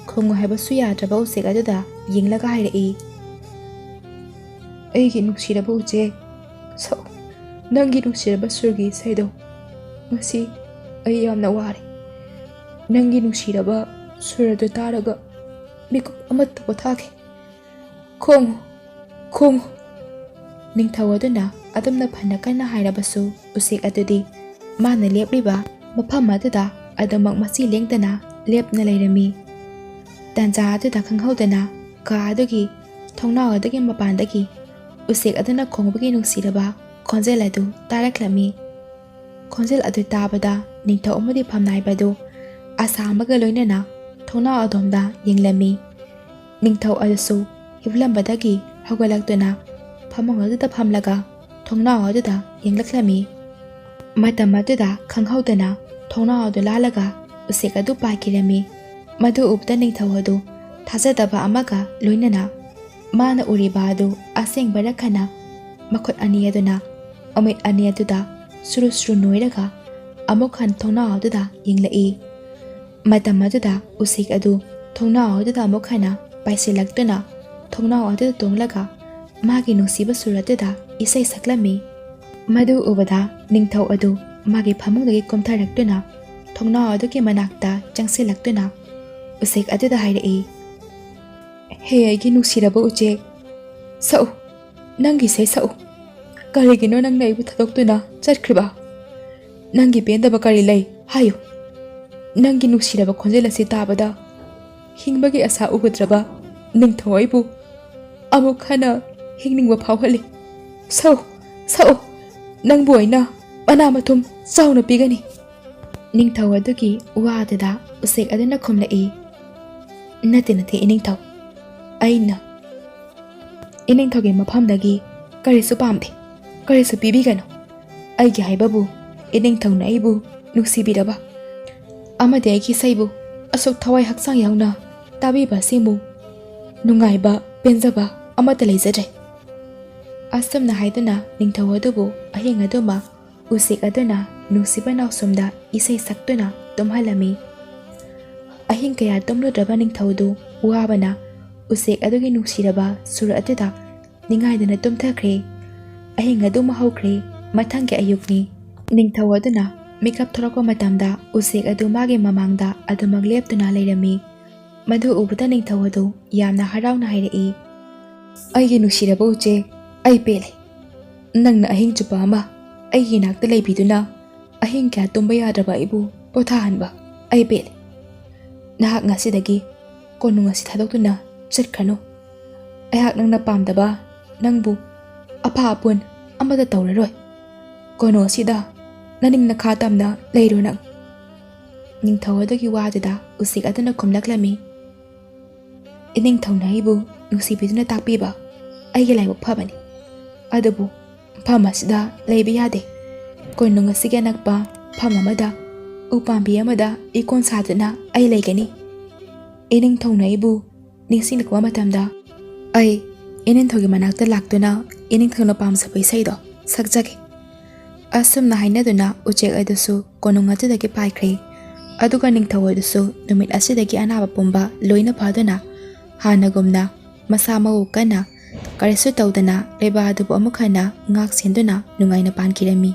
ꯈꯣꯡꯉꯨ ꯍꯥꯏꯕꯁꯨ ꯌꯥꯗ꯭ꯔꯕ ꯎꯆꯦꯛ ꯑꯗꯨꯗ ꯌꯦꯡꯂꯒ ꯍꯥꯏꯔꯛꯏ, "ꯑꯩꯒꯤ ꯅꯨꯡꯁꯤꯔꯕ ꯎꯆꯦꯛ, ꯁꯛ, ꯅꯪꯒꯤ ꯅꯨꯡꯁꯤꯔꯕ ꯁꯨꯔꯒꯤ ꯏꯁꯩꯗꯣ, ꯉꯁꯤ ꯑꯩ ꯌꯥꯝꯅ ꯋꯥꯔꯦ꯫ ꯅꯪꯒꯤ ꯅꯨꯡꯁꯤꯔꯕ ꯁꯨꯔ ꯑꯗꯨ ꯇꯥꯔꯒ ꯃꯤꯀꯨꯞ ꯑꯃꯠꯇ ꯄꯣꯊꯥꯒꯦ꯫ ꯈꯣꯡꯉꯨ, ꯈꯣꯡꯉꯨ"꯫ ꯅꯤꯡꯊꯧ ꯑꯗꯨꯅ ꯑꯗꯨꯝꯅ ꯐꯅ ꯀꯟꯅ ꯍꯥꯏꯔꯕꯁꯨ ꯎꯆꯦꯛ ꯑꯗꯨꯗꯤ ꯃꯥꯅ ꯂꯦꯞꯂꯤꯕ ꯃꯐꯝ ꯑꯗꯨꯗ ꯑꯗꯨꯃꯛ ꯃꯆꯤ ꯂꯦꯡꯗꯅ ꯂꯦꯞꯅ ꯂꯩꯔꯝꯃꯤ꯫ ꯇꯥꯟꯖꯥ ꯑꯗꯨꯗ ꯈꯪꯍꯧꯗꯅ ꯀꯥ ꯑꯗꯨꯒꯤ ꯊꯣꯡꯅꯥꯎ ꯑꯗꯨꯒꯤ ꯃꯄꯥꯟꯗꯒꯤ ꯎꯆꯦꯛ ꯑꯗꯨꯅ ꯈꯣꯡꯕꯒꯤ ꯅꯨꯡꯁꯤꯔꯕ ꯈꯣꯟꯖꯦꯜ ꯑꯗꯨ ꯇꯥꯔꯛꯂꯝꯃꯤ꯫ ꯈꯣꯟꯖꯦꯜ ꯑꯗꯨ ꯇꯥꯕꯗ ꯅꯤꯡꯊꯧ ꯑꯃꯗꯤ ꯐꯝꯅꯥꯏꯕ ꯑꯗꯨ ꯑꯁꯥ ꯑꯃꯒ ꯂꯣꯏꯅꯅ ꯊꯣꯡꯅꯥꯎ ꯑꯗꯣꯝꯗ ꯌꯦꯡꯂꯝꯃꯤ꯫ ꯅꯤꯡꯊꯧ ꯑꯗꯨꯁꯨ ꯍꯤꯞꯂꯝꯕꯗꯒꯤ ꯍꯧꯒꯠꯂꯛꯇꯨꯅ ꯐꯃꯨꯡ ꯑꯗꯨꯗ ꯐꯝꯂꯒ ꯊꯣꯡꯅꯥꯎ ꯑꯗꯨꯗ ꯌꯦꯡꯂꯛꯂꯝꯃꯤ꯫ ꯃꯇꯝ ꯑꯗꯨꯗ ꯈꯪꯍꯧꯗꯅ ꯊꯣꯡꯅꯥꯎ ꯑꯗꯨ ꯂꯥꯜꯂꯒ ꯎꯆꯦꯛ ꯑꯗꯨ ꯄꯥꯏꯈꯤꯔꯝꯃꯤ꯫ ꯃꯗꯨ ꯎꯕꯗ ꯅꯤꯡꯊꯧ ꯑꯗꯨ ꯊꯥꯖꯗꯕ ꯑꯃꯒ ꯂꯣꯏꯅꯅ ꯃꯥꯅ ꯎꯔꯤꯕ ꯑꯗꯨ ꯑꯁꯦꯡꯕꯔ ꯈꯟꯅ ꯃꯈꯨꯠ ꯑꯅꯤ ꯑꯗꯨꯅ ꯃꯃꯤꯠ ꯑꯅꯤ ꯑꯗꯨꯗ ꯁꯨꯔꯨ ꯁꯨꯔꯨ ꯅꯣꯏꯔꯒ ꯑꯃꯨꯛ ꯍꯟꯅ ꯊꯣꯡꯅꯥꯎ ꯑꯗꯨꯗ ꯌꯦꯡꯂꯛꯏ꯫ ꯃꯇꯝ ꯑꯗꯨꯗ ꯎꯆꯦꯛ ꯑꯗꯨ ꯊꯣꯡꯅꯥꯎ ꯑꯗꯨꯗ ꯑꯃꯨꯛ ꯍꯟꯅ ꯄꯥꯏꯁꯤꯜꯂꯛꯇꯨꯅ ꯊꯣꯡꯅꯥꯎ ꯑꯗꯨꯗ ꯇꯣꯡꯂꯒ ꯃꯥꯒꯤ ꯅꯨꯡꯁꯤꯕ ꯁꯨꯔ ꯑꯗꯨꯗ ꯏꯁꯩ ꯁꯛꯂꯝꯃꯤ꯫ ꯃꯗꯨ ꯎꯕꯗ ꯅꯤꯡꯊꯧ ꯑꯗꯨ ꯃꯥꯒꯤ ꯐꯃꯨꯡꯗꯒꯤ ꯀꯨꯝꯊꯔꯛꯇꯨꯅ ꯊꯣꯡꯅꯥꯎ ꯑꯗꯨꯒꯤ ꯃꯅꯥꯛꯇ ꯆꯪꯁꯤꯜꯂꯛꯇꯨꯅ ꯎꯆꯦꯛ ꯑꯗꯨꯗ ꯍꯥꯏꯔꯛꯏ, "ꯍꯦ ꯑꯩꯒꯤ ꯅꯨꯡꯁꯤꯔꯕ ꯎꯆꯦꯛ, ꯁꯛꯎ, ꯅꯪꯒꯤ ꯏꯁꯩ ꯁꯛꯎ꯫ ꯀꯔꯤꯒꯤꯅꯣ ꯅꯪꯅ ꯑꯩꯕꯨ ꯊꯥꯗꯣꯛꯇꯨꯅ ꯆꯠꯈ꯭ꯔꯤꯕ? ꯅꯪꯒꯤ ꯄꯦꯟꯗꯕ ꯀꯔꯤ ꯂꯩ? ꯍꯥꯏꯌꯨ꯫ ꯅꯪꯒꯤ ꯅꯨꯡꯁꯤꯔꯕ ꯈꯣꯟꯖꯦꯜ ꯑꯁꯤ ꯇꯥꯕꯗ ꯍꯤꯡꯕꯒꯤ ꯑꯁꯥ ꯎꯒꯗ꯭ꯔꯕ ꯅꯤꯡꯊꯧ ꯑꯩꯕꯨ ꯑꯃꯨꯛ ꯍꯟꯅ ꯍꯤꯡꯅꯤꯡꯕ ꯐꯥꯎꯍꯜꯂꯤ꯫ ꯁꯛꯎ, ꯁꯛꯎ, ꯅꯪꯕꯨ ꯑꯩꯅ ꯃꯅꯥ ꯃꯊꯨꯝ ꯆꯥꯎꯅ ꯄꯤꯒꯅꯤ꯫" ꯅꯤꯡꯊꯧ ꯑꯗꯨꯒꯤ ꯋꯥ ꯑꯗꯨꯗ ꯎꯆꯦꯛ ꯑꯗꯨꯅ ꯈꯨꯝꯂꯛꯏ, "ꯅꯠꯇꯦ, ꯅꯠꯇꯦ, ꯏꯅꯤꯡꯊꯧ, ꯑꯩꯅ ꯏꯅꯤꯡꯊꯧꯒꯤ ꯃꯐꯝꯗꯒꯤ ꯀꯔꯤꯁꯨ ꯄꯥꯝꯗꯦ, ꯀꯔꯤꯁꯨ ꯄꯤꯕꯤꯒꯅꯨ꯫ ꯑꯩꯒꯤ ꯍꯥꯏꯕꯕꯨ ꯏꯅꯤꯡꯊꯧꯅ ꯑꯩꯕꯨ ꯅꯨꯡꯁꯤꯕꯤꯔꯕ ꯑꯃꯗꯤ ꯑꯩꯒꯤ ꯏꯁꯩꯕꯨ ꯑꯁꯨꯛ ꯊꯋꯥꯏ ꯍꯛꯆꯥꯡ ꯌꯥꯎꯅ ꯇꯥꯕꯤꯕ ꯑꯁꯤꯃꯨ ꯅꯨꯡꯉꯥꯏꯕ, ꯄꯦꯟꯖꯕ ꯑꯃꯠꯇ ꯂꯩꯖꯗ꯭ꯔꯦ꯫" ꯑꯁꯨꯝꯅ ꯍꯥꯏꯗꯨꯅ ꯅꯤꯡꯊꯧ ꯑꯗꯨꯕꯨ ꯑꯍꯤꯡ ꯑꯗꯨꯃ ꯎꯆꯦꯛ ꯑꯗꯨꯅ ꯅꯨꯡꯁꯤꯕ ꯅꯥꯎꯁꯨꯝꯗ ꯏꯁꯩ ꯁꯛꯇꯨꯅ ꯇꯨꯝꯍꯜꯂꯝꯃꯤ꯫ ꯑꯍꯤꯡ ꯀꯌꯥ ꯇꯨꯝꯂꯨꯗ꯭ꯔꯕ ꯅꯤꯡꯊꯧꯗꯨ ꯋꯥꯕꯅ ꯎꯆꯦꯛ ꯑꯗꯨꯒꯤ ꯅꯨꯡꯁꯤꯔꯕ ꯁꯨꯔ ꯑꯗꯨꯗ ꯅꯤꯡꯉꯥꯏꯗꯅ ꯇꯨꯝꯊꯈ꯭ꯔꯦ꯫ ꯑꯍꯤꯡ ꯑꯗꯨꯃ ꯍꯧꯈ꯭ꯔꯦ꯫ ꯃꯊꯪꯒꯤ ꯑꯌꯨꯛꯅꯤ꯫ ꯅꯤꯡꯊꯧ ꯑꯗꯨꯅ ꯃꯤꯀꯞ ꯊꯣꯛꯂꯛꯄ ꯃꯇꯝꯗ ꯎꯆꯦꯛ ꯑꯗꯨ ꯃꯥꯒꯤ ꯃꯃꯥꯡꯗ ꯑꯗꯨꯃꯛ ꯂꯦꯞꯇꯨꯅ ꯂꯩꯔꯝꯃꯤ꯫ ꯃꯗꯨ ꯎꯕꯗ ꯅꯤꯡꯊꯧ ꯑꯗꯨ ꯌꯥꯝꯅ ꯍꯔꯥꯎꯅ ꯍꯥꯏꯔꯛꯏ, "ꯑꯩꯒꯤ ꯅꯨꯡꯁꯤꯔꯕ ꯎꯆꯦꯛ, ꯑꯩ ꯄꯦꯜꯂꯦ꯫ ꯅꯪꯅ ꯑꯍꯤꯡ ꯆꯨꯞꯄ ꯑꯃ ꯑꯩꯒꯤ ꯏꯅꯥꯛꯇ ꯂꯩꯕꯤꯗꯨꯅ ꯑꯍꯤꯡ ꯀꯌꯥ ꯇꯨꯝꯕ ꯌꯥꯗ꯭ꯔꯕ ꯑꯩꯕꯨ ꯄꯣꯊꯥꯍꯟꯕ ꯑꯩ ꯄꯦꯜꯂꯦ꯫ ꯅꯍꯥꯛ ꯉꯁꯤꯗꯒꯤ ꯀꯣꯅꯨꯡ ꯑꯁꯤ ꯊꯥꯗꯣꯛꯇꯨꯅ ꯆꯠꯈ꯭ꯔꯅꯨ꯫ ꯑꯩꯍꯥꯛ ꯅꯪꯅ ꯄꯥꯝꯗꯕ, ꯅꯪꯕꯨ ꯑꯐ ꯑꯄꯨꯟ ꯑꯃꯠꯇ ꯇꯧꯔꯔꯣꯏ꯫ ꯀꯣꯅꯨꯡ ꯑꯁꯤꯗ ꯅꯅꯤꯡ ꯅꯈꯥ ꯇꯝꯅ ꯂꯩꯔꯣ ꯅꯪ꯫" ꯅꯤꯡꯊꯧ ꯑꯗꯨꯒꯤ ꯋꯥꯗꯨꯗ ꯎꯆꯦꯛ ꯑꯗꯨꯅ ꯈꯨꯝꯂꯛꯂꯝꯃꯤ, "ꯏꯅꯤꯡꯊꯧꯅ ꯑꯩꯕꯨ ꯅꯨꯡꯁꯤꯕꯤꯗꯨꯅ ꯇꯥꯛꯄꯤꯕ ꯑꯩꯒꯤ ꯂꯥꯏꯕꯛ ꯐꯕꯅꯤ꯫ ꯑꯗꯨꯕꯨ ꯃꯐꯝ ꯑꯁꯤꯗ ꯂꯩꯕ ꯌꯥꯗꯦ꯫ ꯀꯣꯅꯨꯡ ꯑꯁꯤꯒꯤ ꯑꯅꯛꯄ ꯃꯐꯝ ꯑꯃꯗ ꯎꯄꯥꯝꯕꯤ ꯑꯃꯗ ꯏꯀꯣꯟ ꯁꯥꯗꯨꯅ ꯑꯩ ꯂꯩꯒꯅꯤ꯫ ꯏꯅꯤꯡꯊꯧꯅ ꯑꯩꯕꯨ ꯅꯤꯡꯁꯤꯡꯂꯛꯄ ꯃꯇꯝꯗ ꯑꯩ ꯏꯅꯤꯡꯊꯧꯒꯤ ꯃꯅꯥꯛꯇ ꯂꯥꯛꯇꯨꯅ ꯏꯅꯤꯡꯊꯧꯅ ꯄꯥꯝꯖꯕ ꯏꯁꯩꯗꯣ ꯁꯛꯆꯒꯦ꯫ ꯑꯁꯨꯝꯅ ꯍꯥꯏꯅꯗꯨꯅ ꯎꯆꯦꯛ ꯑꯗꯨꯁꯨ ꯀꯣꯅꯨꯡ ꯑꯗꯨꯗꯒꯤ ꯄꯥꯏꯈ꯭ꯔꯦ꯫ ꯑꯗꯨꯒ ꯅꯤꯡꯊꯧ ꯑꯗꯨꯁꯨ ꯅꯨꯃꯤꯠ ꯑꯁꯤꯗꯒꯤ ꯑꯅꯥꯕ ꯄꯨꯝꯕ ꯂꯣꯏꯅ ꯐꯗꯨꯅ ꯍꯥꯟꯅꯒꯨꯝꯅ ꯃꯁꯥ ꯃꯎ ꯀꯟꯅ ꯀꯔꯤꯁꯨ ꯇꯧꯗꯅ ꯂꯩꯕꯥꯛ ꯑꯗꯨꯕꯨ ꯑꯃꯨꯛ ꯍꯟꯅ ꯉꯥꯛ ꯁꯦꯟꯗꯨꯅ ꯅꯨꯡꯉꯥꯏꯅ ꯄꯥꯟꯈꯤꯔꯝꯃꯤ꯫